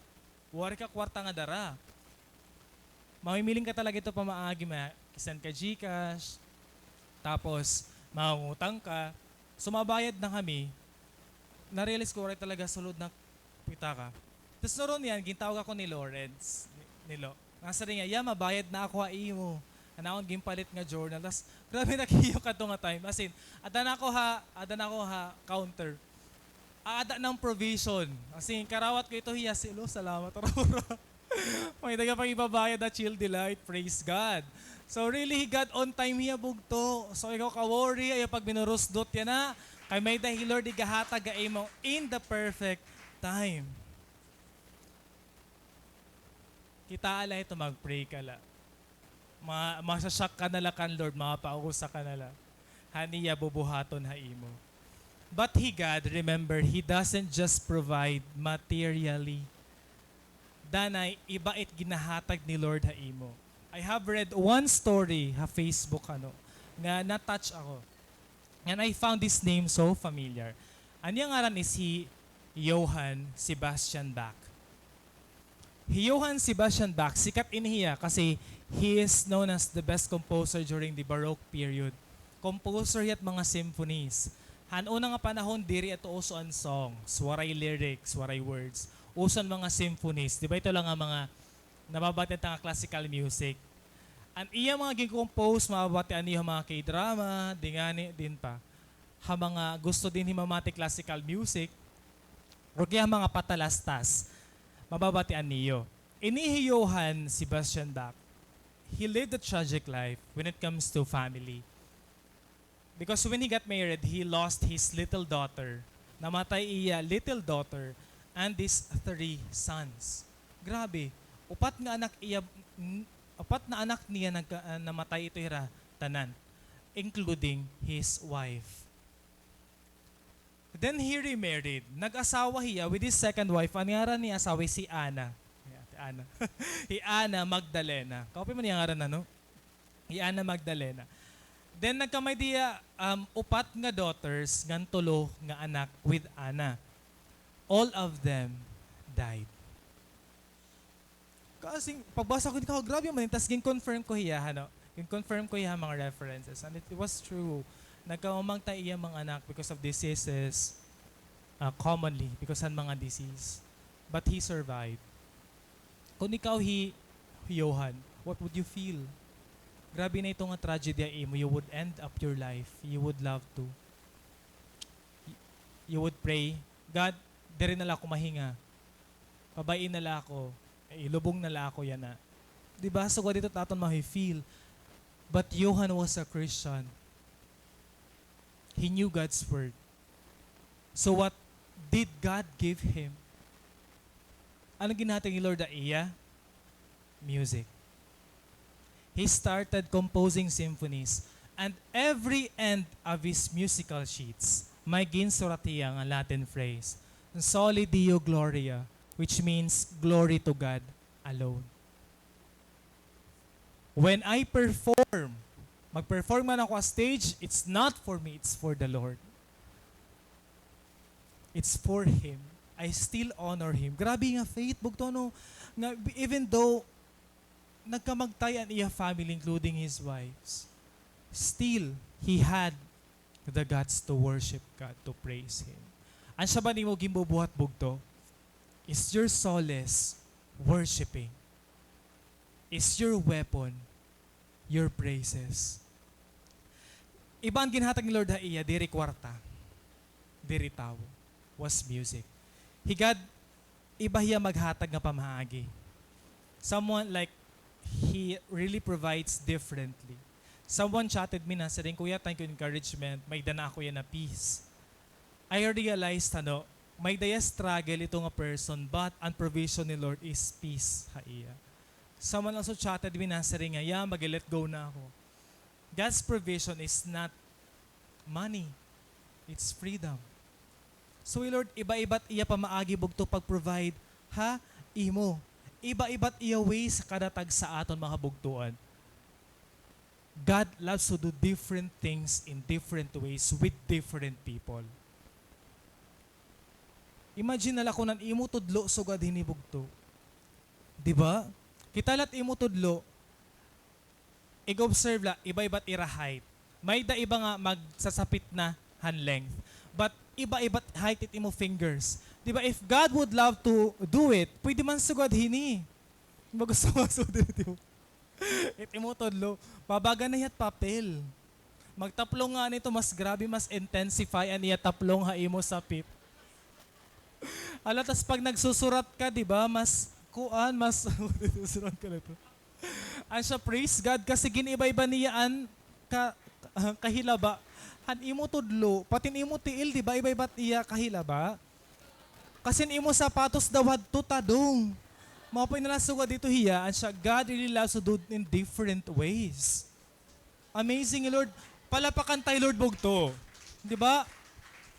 waray ka kwarta nga dara. Mamimiling ka talaga ito pamaagi, ma-send ka GCash, tapos mangungutang ka. So, mabayad na kami. Na-realize ko, waray talaga sulod na pitaka. Tas nuron niyan, gintawag ako ni Lawrence, ni, ni Lo. Nasiring niya, "Ya, mabayad na ako ha imo." An akon ginpalit nga journal. Tas, grabe, nakahiyok adto nga time. As in, ada na ako ha, ada na ako ha counter. Aada na an provision. As in, karawat ko ito hiya, si Lo, salamat. May-ada pa ibabayad ha Chill Delight. Praise God. So, really, God on time hiya, bugto. So, ikaw ka-worry, ayaw pagminurusdot yana. Kay may-ada hi Lord igahatag ha imo in the perfect time. Kitaa la ito, mag-pray ka la. Ma-, masya-shock ka na la kan Lord, mapausa ka na la. Han iya bubuhaton ha imo. But hi God, remember, He doesn't just provide materially. Danay, iba it ginahatag ni Lord ha imo. I have read one story ha Facebook, ano, nga na-touch ako. And I found this name so familiar. An iya ngaran is hi Johann Sebastian Bach. Hi Johann Sebastian Bach, sikat ini hiya kasi he is known as the best composer during the Baroque period. Composer hiya hit mga symphonies. Han una nga panahon, diri ito uso an songs, waray lyrics, waray words. Uso an mga symphonies. Di ba ito la nga mga nababatian ta nga classical music? An iya mga gin-compose, mababatian niyo ha mga K-drama, di ngani, diin pa. Ha mga gusto dinhi mamati classical music, o kaya mga patalastas, mababatian niyo. Ini hi Johann Sebastian Bach, he lived a tragic life when it comes to family. Because when he got married, he lost his little daughter. Namatay iya little daughter and his three sons. Grabe, upat nga anak iya, n-, upat na anak niya nagka-, ah, namatay ito hira tanan, including his wife. Then he remarried. Nag-asawa hiya with his second wife. An ngaran ni asawa hi Ana. Hi Ate Ana. Hi Ana Magdalena. Kaupay man iya ngaran, ano? Hi Ana Magdalena. Then nagkamay-ada hiya, um, upat nga daughters ngan tulo nga anak with Ana. All of them died. Kasi pagbasa ko, "Ikaw, grabe man." Tas gin-confirm ko hiya, ano? Gin-confirm ko hiya mga references. And it was true. Nagkamamangtay iya mga anak because of diseases, ah, commonly, because han mga disease. But he survived. Kon ikaw hi Johan, what would you feel? Grabe na ito nga tragedy ha imo, you would end up your life, you would love to. Y-, you would pray, "God, diri na la ako mahinga. Pabay-i na la ako. Ilubong na la ako yana." Di ba? Sugad dito ta aton mahi-feel. But Johan was a Christian. He knew God's word. So what did God give him? Ano ginhatag ni Lord ha iya? Music. He started composing symphonies, and every end of his musical sheets, may ginsurat hiya nga Latin phrase, "Soli Deo Gloria," which means, "Glory to God alone." When I perform, mag-perform man ako ha stage, it's not for me, it's for the Lord. It's for Him. I still honor Him. Grabe nga faith, bugto, no? Nga, even though nagkamagtay an iya family, including his wives, still, he had the guts to worship God, to praise Him. An siya ba nimo ginbubuhat, bugto? Is your solace worshiping? Is your weapon your praises? Iba an ginhatag ni Lord ha iya, diri kwarta, diri tawo, was music. Hi God, iba hiya maghatag nga pamaagi. Someone, like, He really provides differently. Someone chatted me, nasiring, "Kuya, thank you, encouragement. May-ada na ako yana peace." I realized, ano, may-ada hiya struggle ito nga person, but an provision ni Lord is peace ha iya. Someone also chatted me, nasiring nga, "Yeah, mag-let go na ako." God's provision is not money. It's freedom. So, hi Lord, iba-iba it iya pamaagi, bugto, pag-provide ha imo. Iba-iba it iya ways kada tagsa aton, mga kabugtoan. God loves to do different things in different ways with different people. Imagine na la kon an imo tudlo sugad hini, bugto. Di ba? Kita la it imo tudlo, ig-observe la, iba-iba it ira height. May-ada iba nga magsasapit na han length. But iba-iba it height it imo fingers. Di ba, if God would love to do it, pwede man sugad hini. Di ba, gusto mo sugad hini, di ba? It imo tudlo, babaga na hiya it papel. Magtaplong ngani ito, mas grabe, mas intensify an iya taplong ha imo sapit. Hala, tas pag nagsusurat ka, di ba, mas kuan, mas, susurat ka na ito. An siya, praise God, kasi gin-iba-iba niya an ka-, ah, kahilaba. Han imo tudlo, pati an imo tiil, di ba, iba-iba it iya kahilaba. Kasi an imo sapatos daw hadto tadong. Maupay na la sugad dito hiya, an siya, God really loves to do in different ways. Amazing, Lord. Palapakan ta hi Lord bugto. Di ba?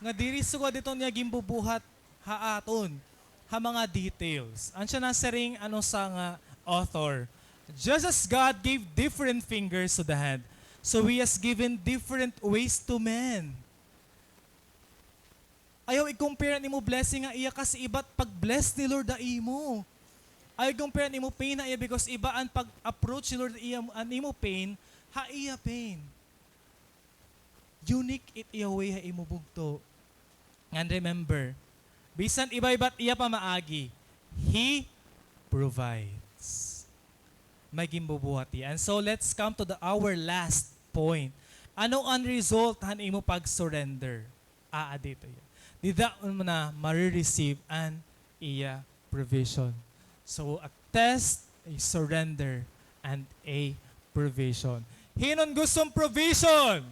Nga diri sugad dito niya ginbubuhat ha aton, ha mga details. An siya nasiring, ano, sa nga author, "Just as God gave different fingers to the hand, so He has given different ways to men." Ayaw i-compare an imo blessing ha iya, kasi iba it pag-bless ni Lord ha imo. Ayaw i-compare an imo pain ha iya, because iba an pag-approach ni Lord ha iya, an imo pain, ha iya pain. Unique it iya way ha imo bugto. And remember, bisan iba-iba it iya pamaagi, He provides. May ginbubuhat hiya. And so, let's come to the, our last point. Ano an result han imo pag-surrender? Aa, dito hiya. Dida mo na mare-receive an iya provision. So, a test, a surrender, and a provision. Hin-o an gusto hin provision?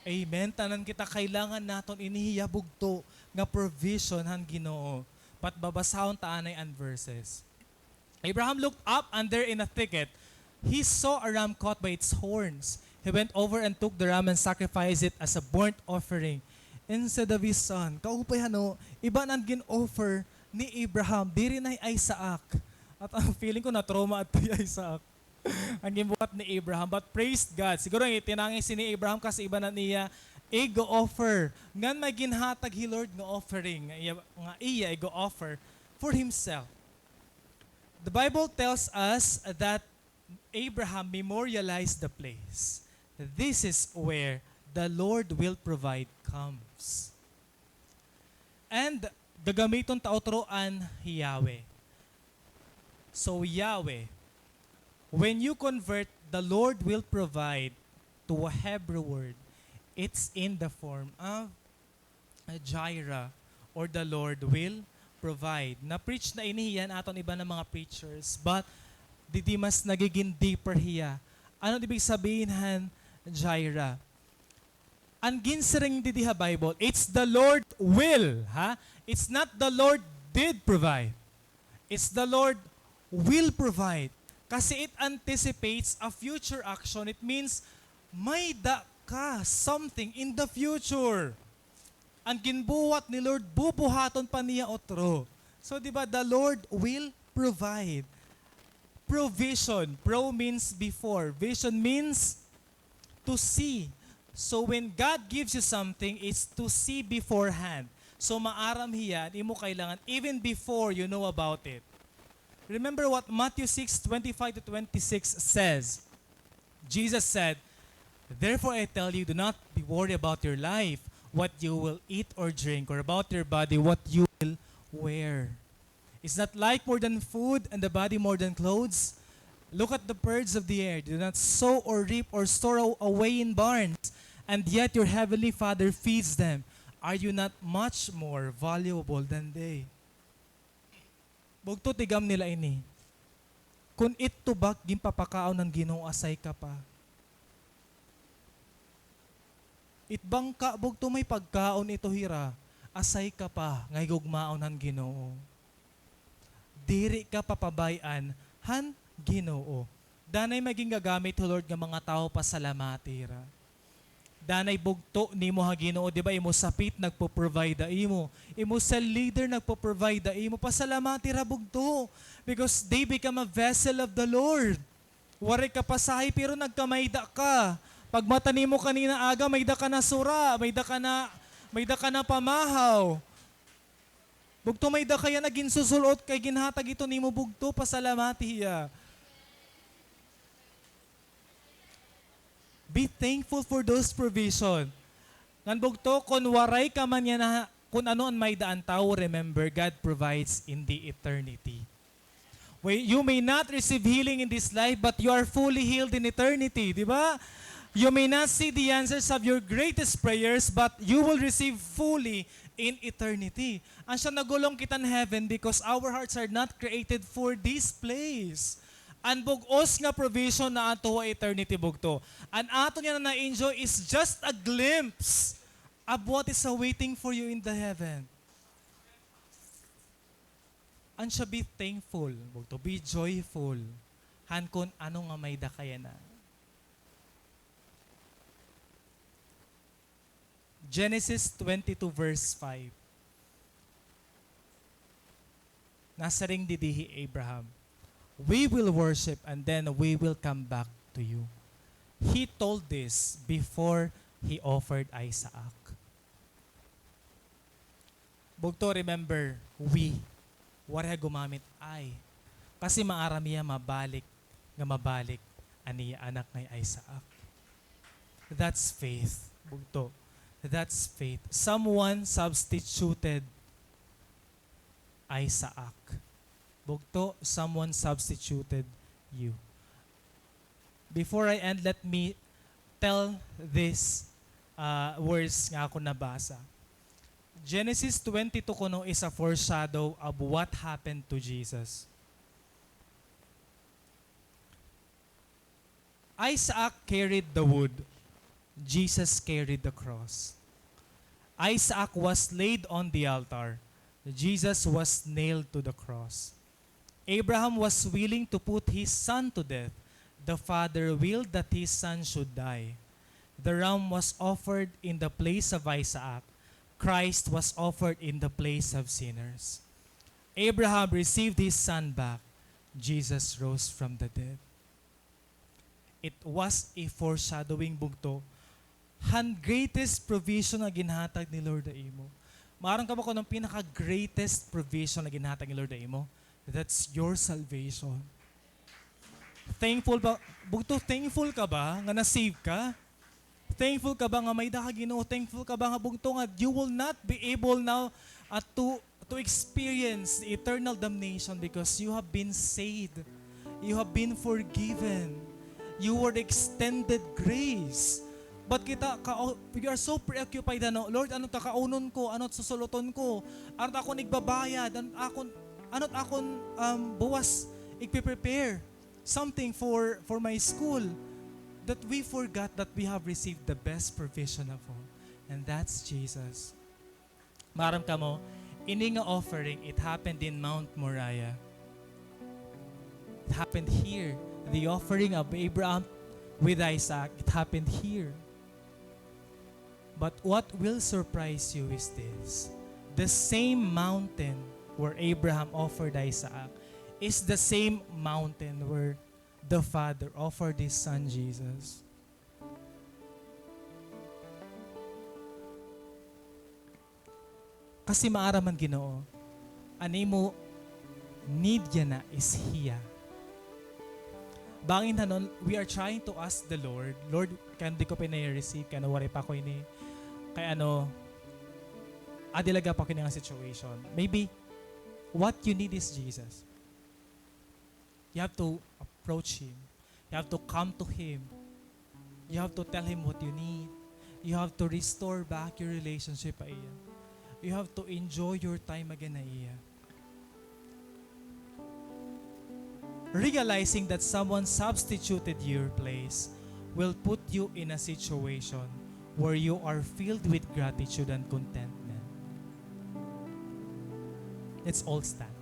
Amen. Tanan kita kailangan naton ini hiya bugto nga provision han Ginoo. But babasahon ta anay an verses. Abraham looked up, and there in a thicket, he saw a ram caught by its horns. He went over and took the ram and sacrificed it as a burnt offering instead of his son. Kaupay, ano, iba na an gin-offer ni Abraham. Diri na hi Isaac. At ang feeling ko, na-trauma adto hi Isaac. An ginbuhat ni Abraham. But praise God. Siguro, itinangis ini ni Abraham kasi iba na an iya ig-offer. Ngan may ginhatag hi Lord nga offering, nga iya, nga iya ig-offer for himself. The Bible tells us that Abraham memorialized the place. This is where the Lord will provide comes. And gagamiton ta utro an Yahweh. So, Yahweh, when you convert the Lord will provide to a Hebrew word, it's in the form of Jireh, or the Lord will provide. Na-preach na ini hiya han aton iba nga mga preachers, but didi mas nagigin deeper hiya. Ano ibig sabihin han Jireh? An ginsiring didi ha Bible, it's the Lord will, ha? It's not the Lord did provide. It's the Lord will provide. Kasi it anticipates a future action. It means, may-ada ka something in the future. An ginbuhat ni Lord, bubuhaton pa niya utro. So, di ba, the Lord will provide. Provision. Pro means before. Vision means to see. So when God gives you something, it's to see beforehand. So maaram hiya, imo kailangan even before you know about it. Remember what Matthew six twenty-five to twenty-six says. Jesus said, "Therefore I tell you, do not be worried about your life, what you will eat or drink, or about your body, what you will wear." Is not life more than food, and the body more than clothes? Look at the birds of the air. They do not sow or reap or store away in barns, and yet your heavenly Father feeds them. Are you not much more valuable than they? Bugto, tigam nila ini. Kun ito ba ginpapakaon han Ginoo, asay ka pa. It bangka, bugto, may pagkaon ito hira, asay ka pa nga higugmaon han Ginoo. Diri ka papabay-an han Ginoo. Danay may gingagamit hi Lord nga mga tawo, pasalamati hira. Danay bugto nimo ha Ginoo, di ba? Imo sapit nagpo-provide ha imo. Imo cell leader nagpo-provide ha imo. Pasalamati hira, bugto. Because they become a vessel of the Lord. Waray ka pasahe, pero nagkamayda ka. Pagmata nimo kanina aga, mayda ka na sura, mayda ka na, mayda ka na pamahaw. Bugto, mayda ka yana ginsusul-ot kay ginhatag ito nimo, bugto, pasalamati hiya. Be thankful for those provision. Ngan bugto, kun waray ka man yana, kun ano an mayda an tawo, remember, God provides in the eternity. Well, you may not receive healing in this life, but you are fully healed in eternity, di ba? You may not see the answers of your greatest prayers, but you will receive fully in eternity. Asya nagulong kita han heaven because our hearts are not created for this place. An bug-os nga provision na adto ha eternity, bugto. An aton yana na-enjoy is just a glimpse of what is awaiting for you in the heaven. Asya, be thankful, bugto, be joyful han kun ano nga mayda ka yana. Genesis twenty-two verse five. Nasiring didi hi Abraham, "We will worship and then we will come back to you." He told this before he offered Isaac. Bugto, remember, we. Waray ha gumamit I. Kasi maaram hiya mabalik nga mabalik an iya anak nga hi Isaac. That's faith. Bugto. That's faith. Someone substituted Isaac. Bugto, someone substituted you. Before I end, let me tell this, uh, words nga akon nabasa. Genesis twenty-two kuno is a foreshadow of what happened to Jesus. Isaac carried the wood. Jesus carried the cross. Isaac was laid on the altar. Jesus was nailed to the cross. Abraham was willing to put his son to death. The Father willed that his son should die. The ram was offered in the place of Isaac. Christ was offered in the place of sinners. Abraham received his son back. Jesus rose from the dead. It was a foreshadowing, bugto, han greatest provision nga ginhatag ni Lord ha imo. Maaram ka ba kun ano an pinaka-greatest provision nga ginhatag ni Lord ha imo? That's your salvation. Thankful ba, bugto, thankful ka ba nga na-save ka? Thankful ka ba nga may-ada ka Ginoo? Thankful ka ba nga bugto nga you will not be able now, ah, to, to experience eternal damnation because you have been saved. You have been forgiven. You were extended grace. But kita, ka-, we are so preoccupied, ano, "Lord, ano it kakaunon ko? Ano it susuloton ko? Ano it akon igbabayad? Ano it akon, ano it akon, um, buwas igpe-prepare something for, for my school," that we forgot that we have received the best provision of all, and that's Jesus. Maaram kamo, ini nga offering, it happened in Mount Moriah. It happened here. The offering of Abraham with Isaac, it happened here. But what will surprise you is this. The same mountain where Abraham offered Isaac is the same mountain where the Father offered His Son Jesus. Kasi maaram man, Ginoo, an imo need yana is hiya. Bangin hanon, we are trying to ask the Lord, "Lord, kay ano di ko pa ini receive, kay ano waray pa ako ini, kay ano, adi la gihap ako ini nga situation." Maybe, what you need is Jesus. You have to approach Him. You have to come to Him. You have to tell Him what you need. You have to restore back your relationship ha iya. You have to enjoy your time again ha iya. Realizing that someone substituted your place will put you in a situation where you are filled with gratitude and contentment. Let's all stand.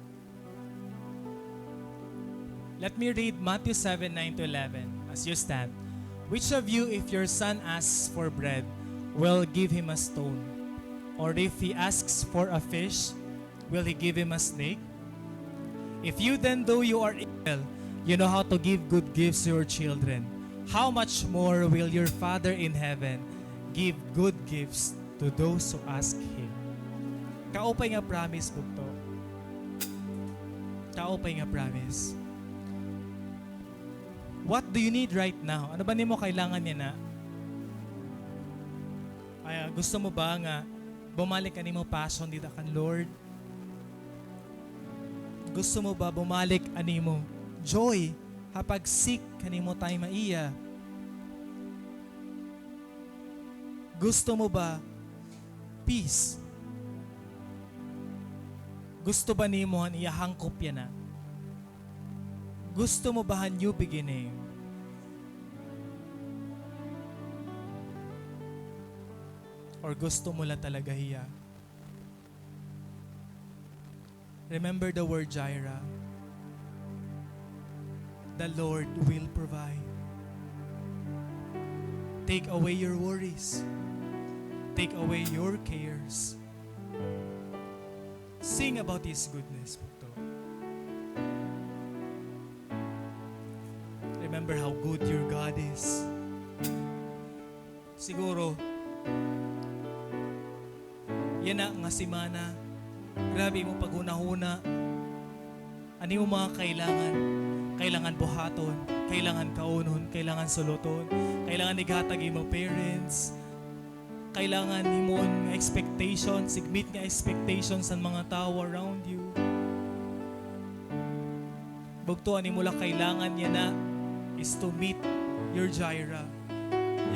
Let me read Matthew seven, nine to eleven as you stand. "Which of you, if your son asks for bread, will give him a stone? Or if he asks for a fish, will he give him a snake? If you then, though you are evil, you know how to give good gifts to your children, how much more will your Father in heaven give good gifts to those who ask Him?" Kaupay nga promise, bugto. Kaupay nga promise. What do you need right now? Ano ba an imo kailangan yana? Ay, ah, gusto mo ba nga bumalik an imo passion dida kan Lord? Gusto mo ba bumalik an imo joy ha pag-seek kan imo time ha iya? Gusto mo ba peace? Gusto ba nimo an iya hangkop yana? Gusto mo ba han new beginning? Or gusto mo la talaga hiya? Remember the word Jireh. The Lord will provide. Take away your worries. Take away your cares. Sing about His goodness, bugto. Remember how good your God is. Siguro, yana nga semana, grabe imo paghunahuna. An imo mga kailangan, kailangan buhaton, kailangan kaunon, kailangan suloton, kailangan ighatag imo parents, kailangan himoon nga expectations, igmeet nga expectations han mga tawo around you. Bugto, an imo la kailangan yana is to meet your Jireh.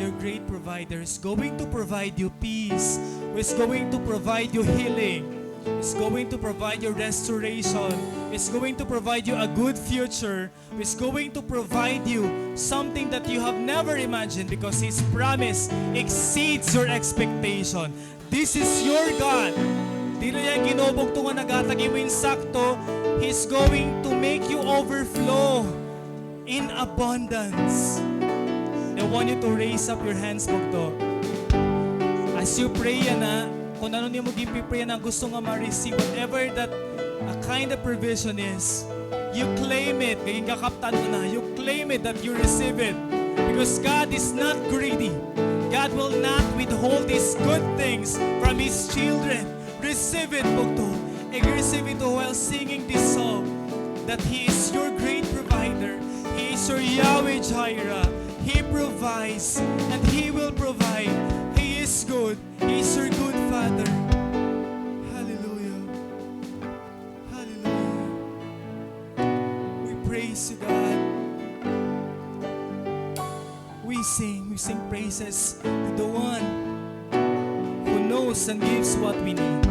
Your great provider is going to provide you peace, who is going to provide you healing, is going to provide you restoration, is going to provide you a good future, who is going to provide you something that you have never imagined, because His promise exceeds your expectation. This is your God. Diri la hiya Ginoo, bugto, nga naghatag imo hin sakto. He's going to make you overflow in abundance. I want you to raise up your hands, bugto. As you pray yana, kun ano nimo ginpi-pray yana, gusto nga ma-receive, whatever that, uh, kind of provision is, you claim it. Kay ginkakaptan mo na. You claim it, that you receive it. Because God is not greedy. God will not withhold His good things from His children. Receive it, bugto. Ig-receive ito while singing this song, that He is your great provider. He is your Yahweh Jireh. He provides and He will provide. He is good. He is your good Father. Hallelujah. Praise to God. We sing, we sing praises to the one who knows and gives what we need.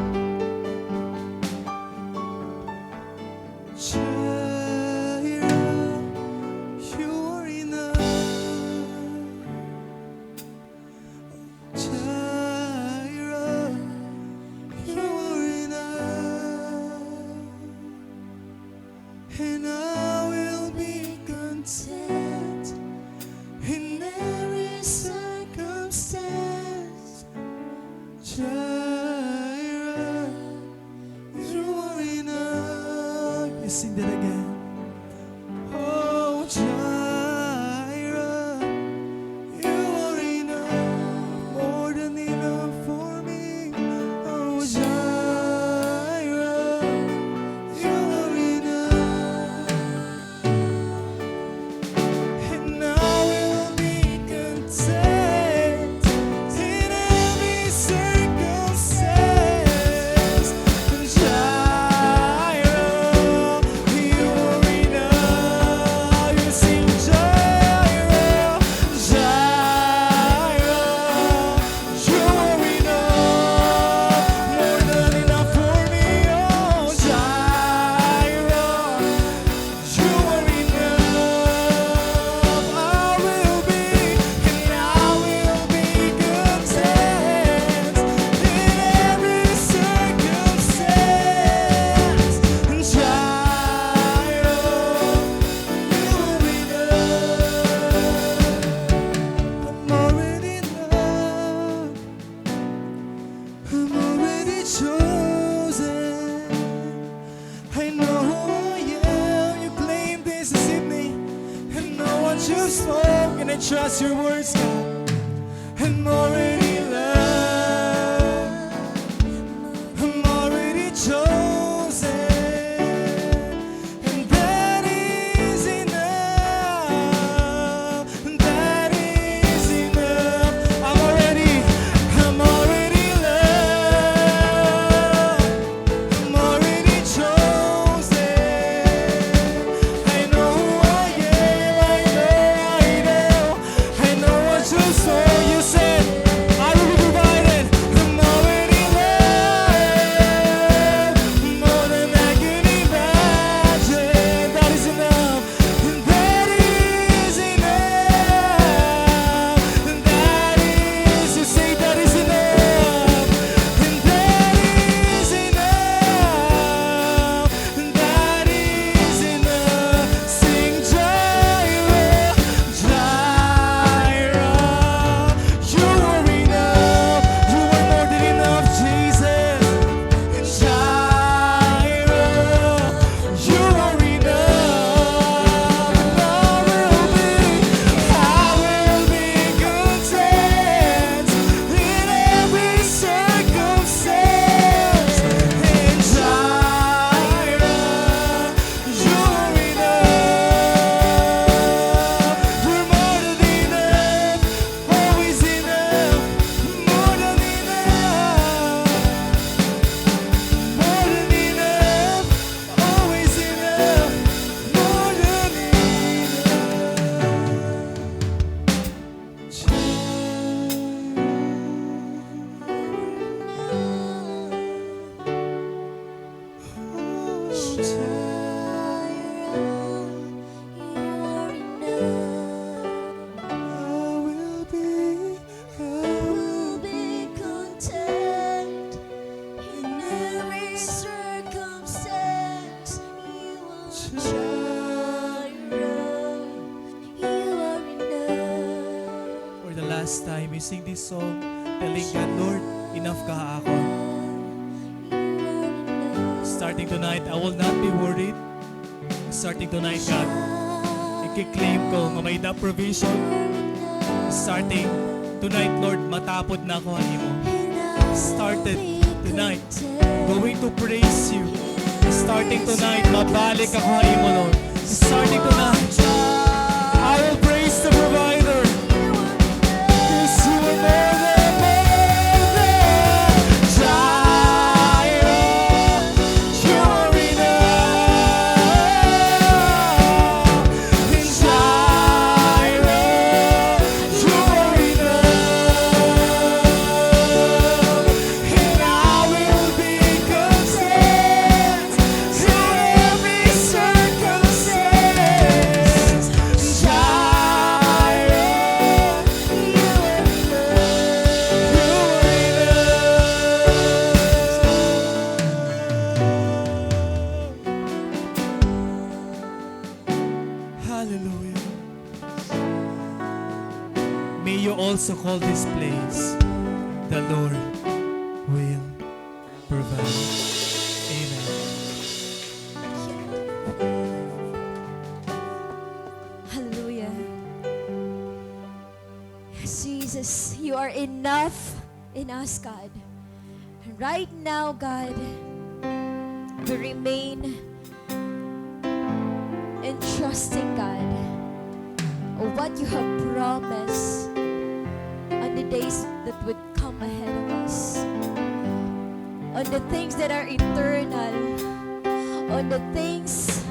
Jireh, you are enough. Jireh, you are enough. And I will be content in every circumstance. Jireh, you are enough. You sing that again. Oh, Jireh, you are enough, more than enough for me. Oh, Jireh, you are enough. And I will be content in every circumstance. Jireh, you are enough. You sing, Jireh, Jireh, you are enough, more than enough for me. Oh, Jireh, you are enough. I will be, and I will be content in every circumstance. Jireh, you are enough. I'm already loved. I'm already chosen. I know who I am. You claim this is in me. I know what you spoke, and I trust your words, God. I'm already loved. I'm already chosen. And that is enough. That is enough. I'm already, I'm already loved. I'm already chosen. I know who I am. I know, I know. I know what you say. You said, "I will be provided." I'm already loved. More than I can imagine. That is enough. That is enough. That is, you say, that is enough. That is enough. That is enough. Sing, Jireh, Jireh. You are enough. You are more than enough, Jesus. Jireh, you are enough. And I will be, I will be content in every circumstance. And Jireh, you are enough. You're more than enough. Always enough, more than enough, more than enough, always enough, more than enough. Jireh, you are enough. I will be, I will be content in every circumstance. You are Jireh. You are enough. For the last time, we sing this song, telling God, "Lord, enough ka ha akon." Starting tonight, I will not be worried. Starting tonight, God, iki-claim ko nga may-ada provision. Starting tonight, Lord, matapod na ako ha imo. Started tonight, going to praise you. Starting tonight, mabalik ako ha imo, Lord. Starting tonight, I will praise the provider. 'Cause you are more than, more than Jireh. You are enough. So call this place, the Lord will provide. Amen. Hallelujah. Jesus, you are enough in us, God. Right now, God, we remain in trusting, God, of what you have promised on the days that would come ahead of us, on the things that are eternal, on the things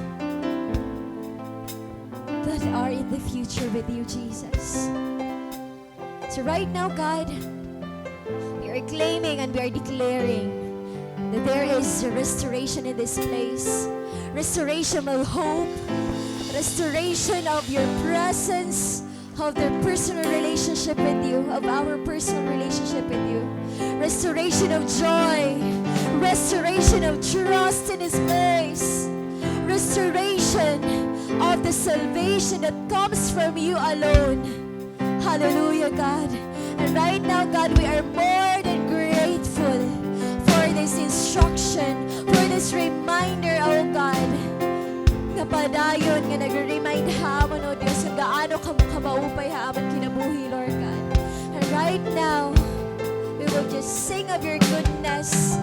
that are in the future with you, Jesus. So right now, God, we are claiming and we are declaring that there is restoration in this place. Restoration of hope, restoration of your presence, of their personal relationship with you, of our personal relationship with you. Restoration of joy, restoration of trust in this place, restoration of the salvation that comes from you alone. Hallelujah, God. And right now, God, we are more than grateful for this instruction, for this reminder, oh God, nga padayon nga nagre-remind ha amon, oh Dios, nga gaano kamo kamaupay ha amon kinabuhi, Lord God. And right now, we will just sing of your goodness.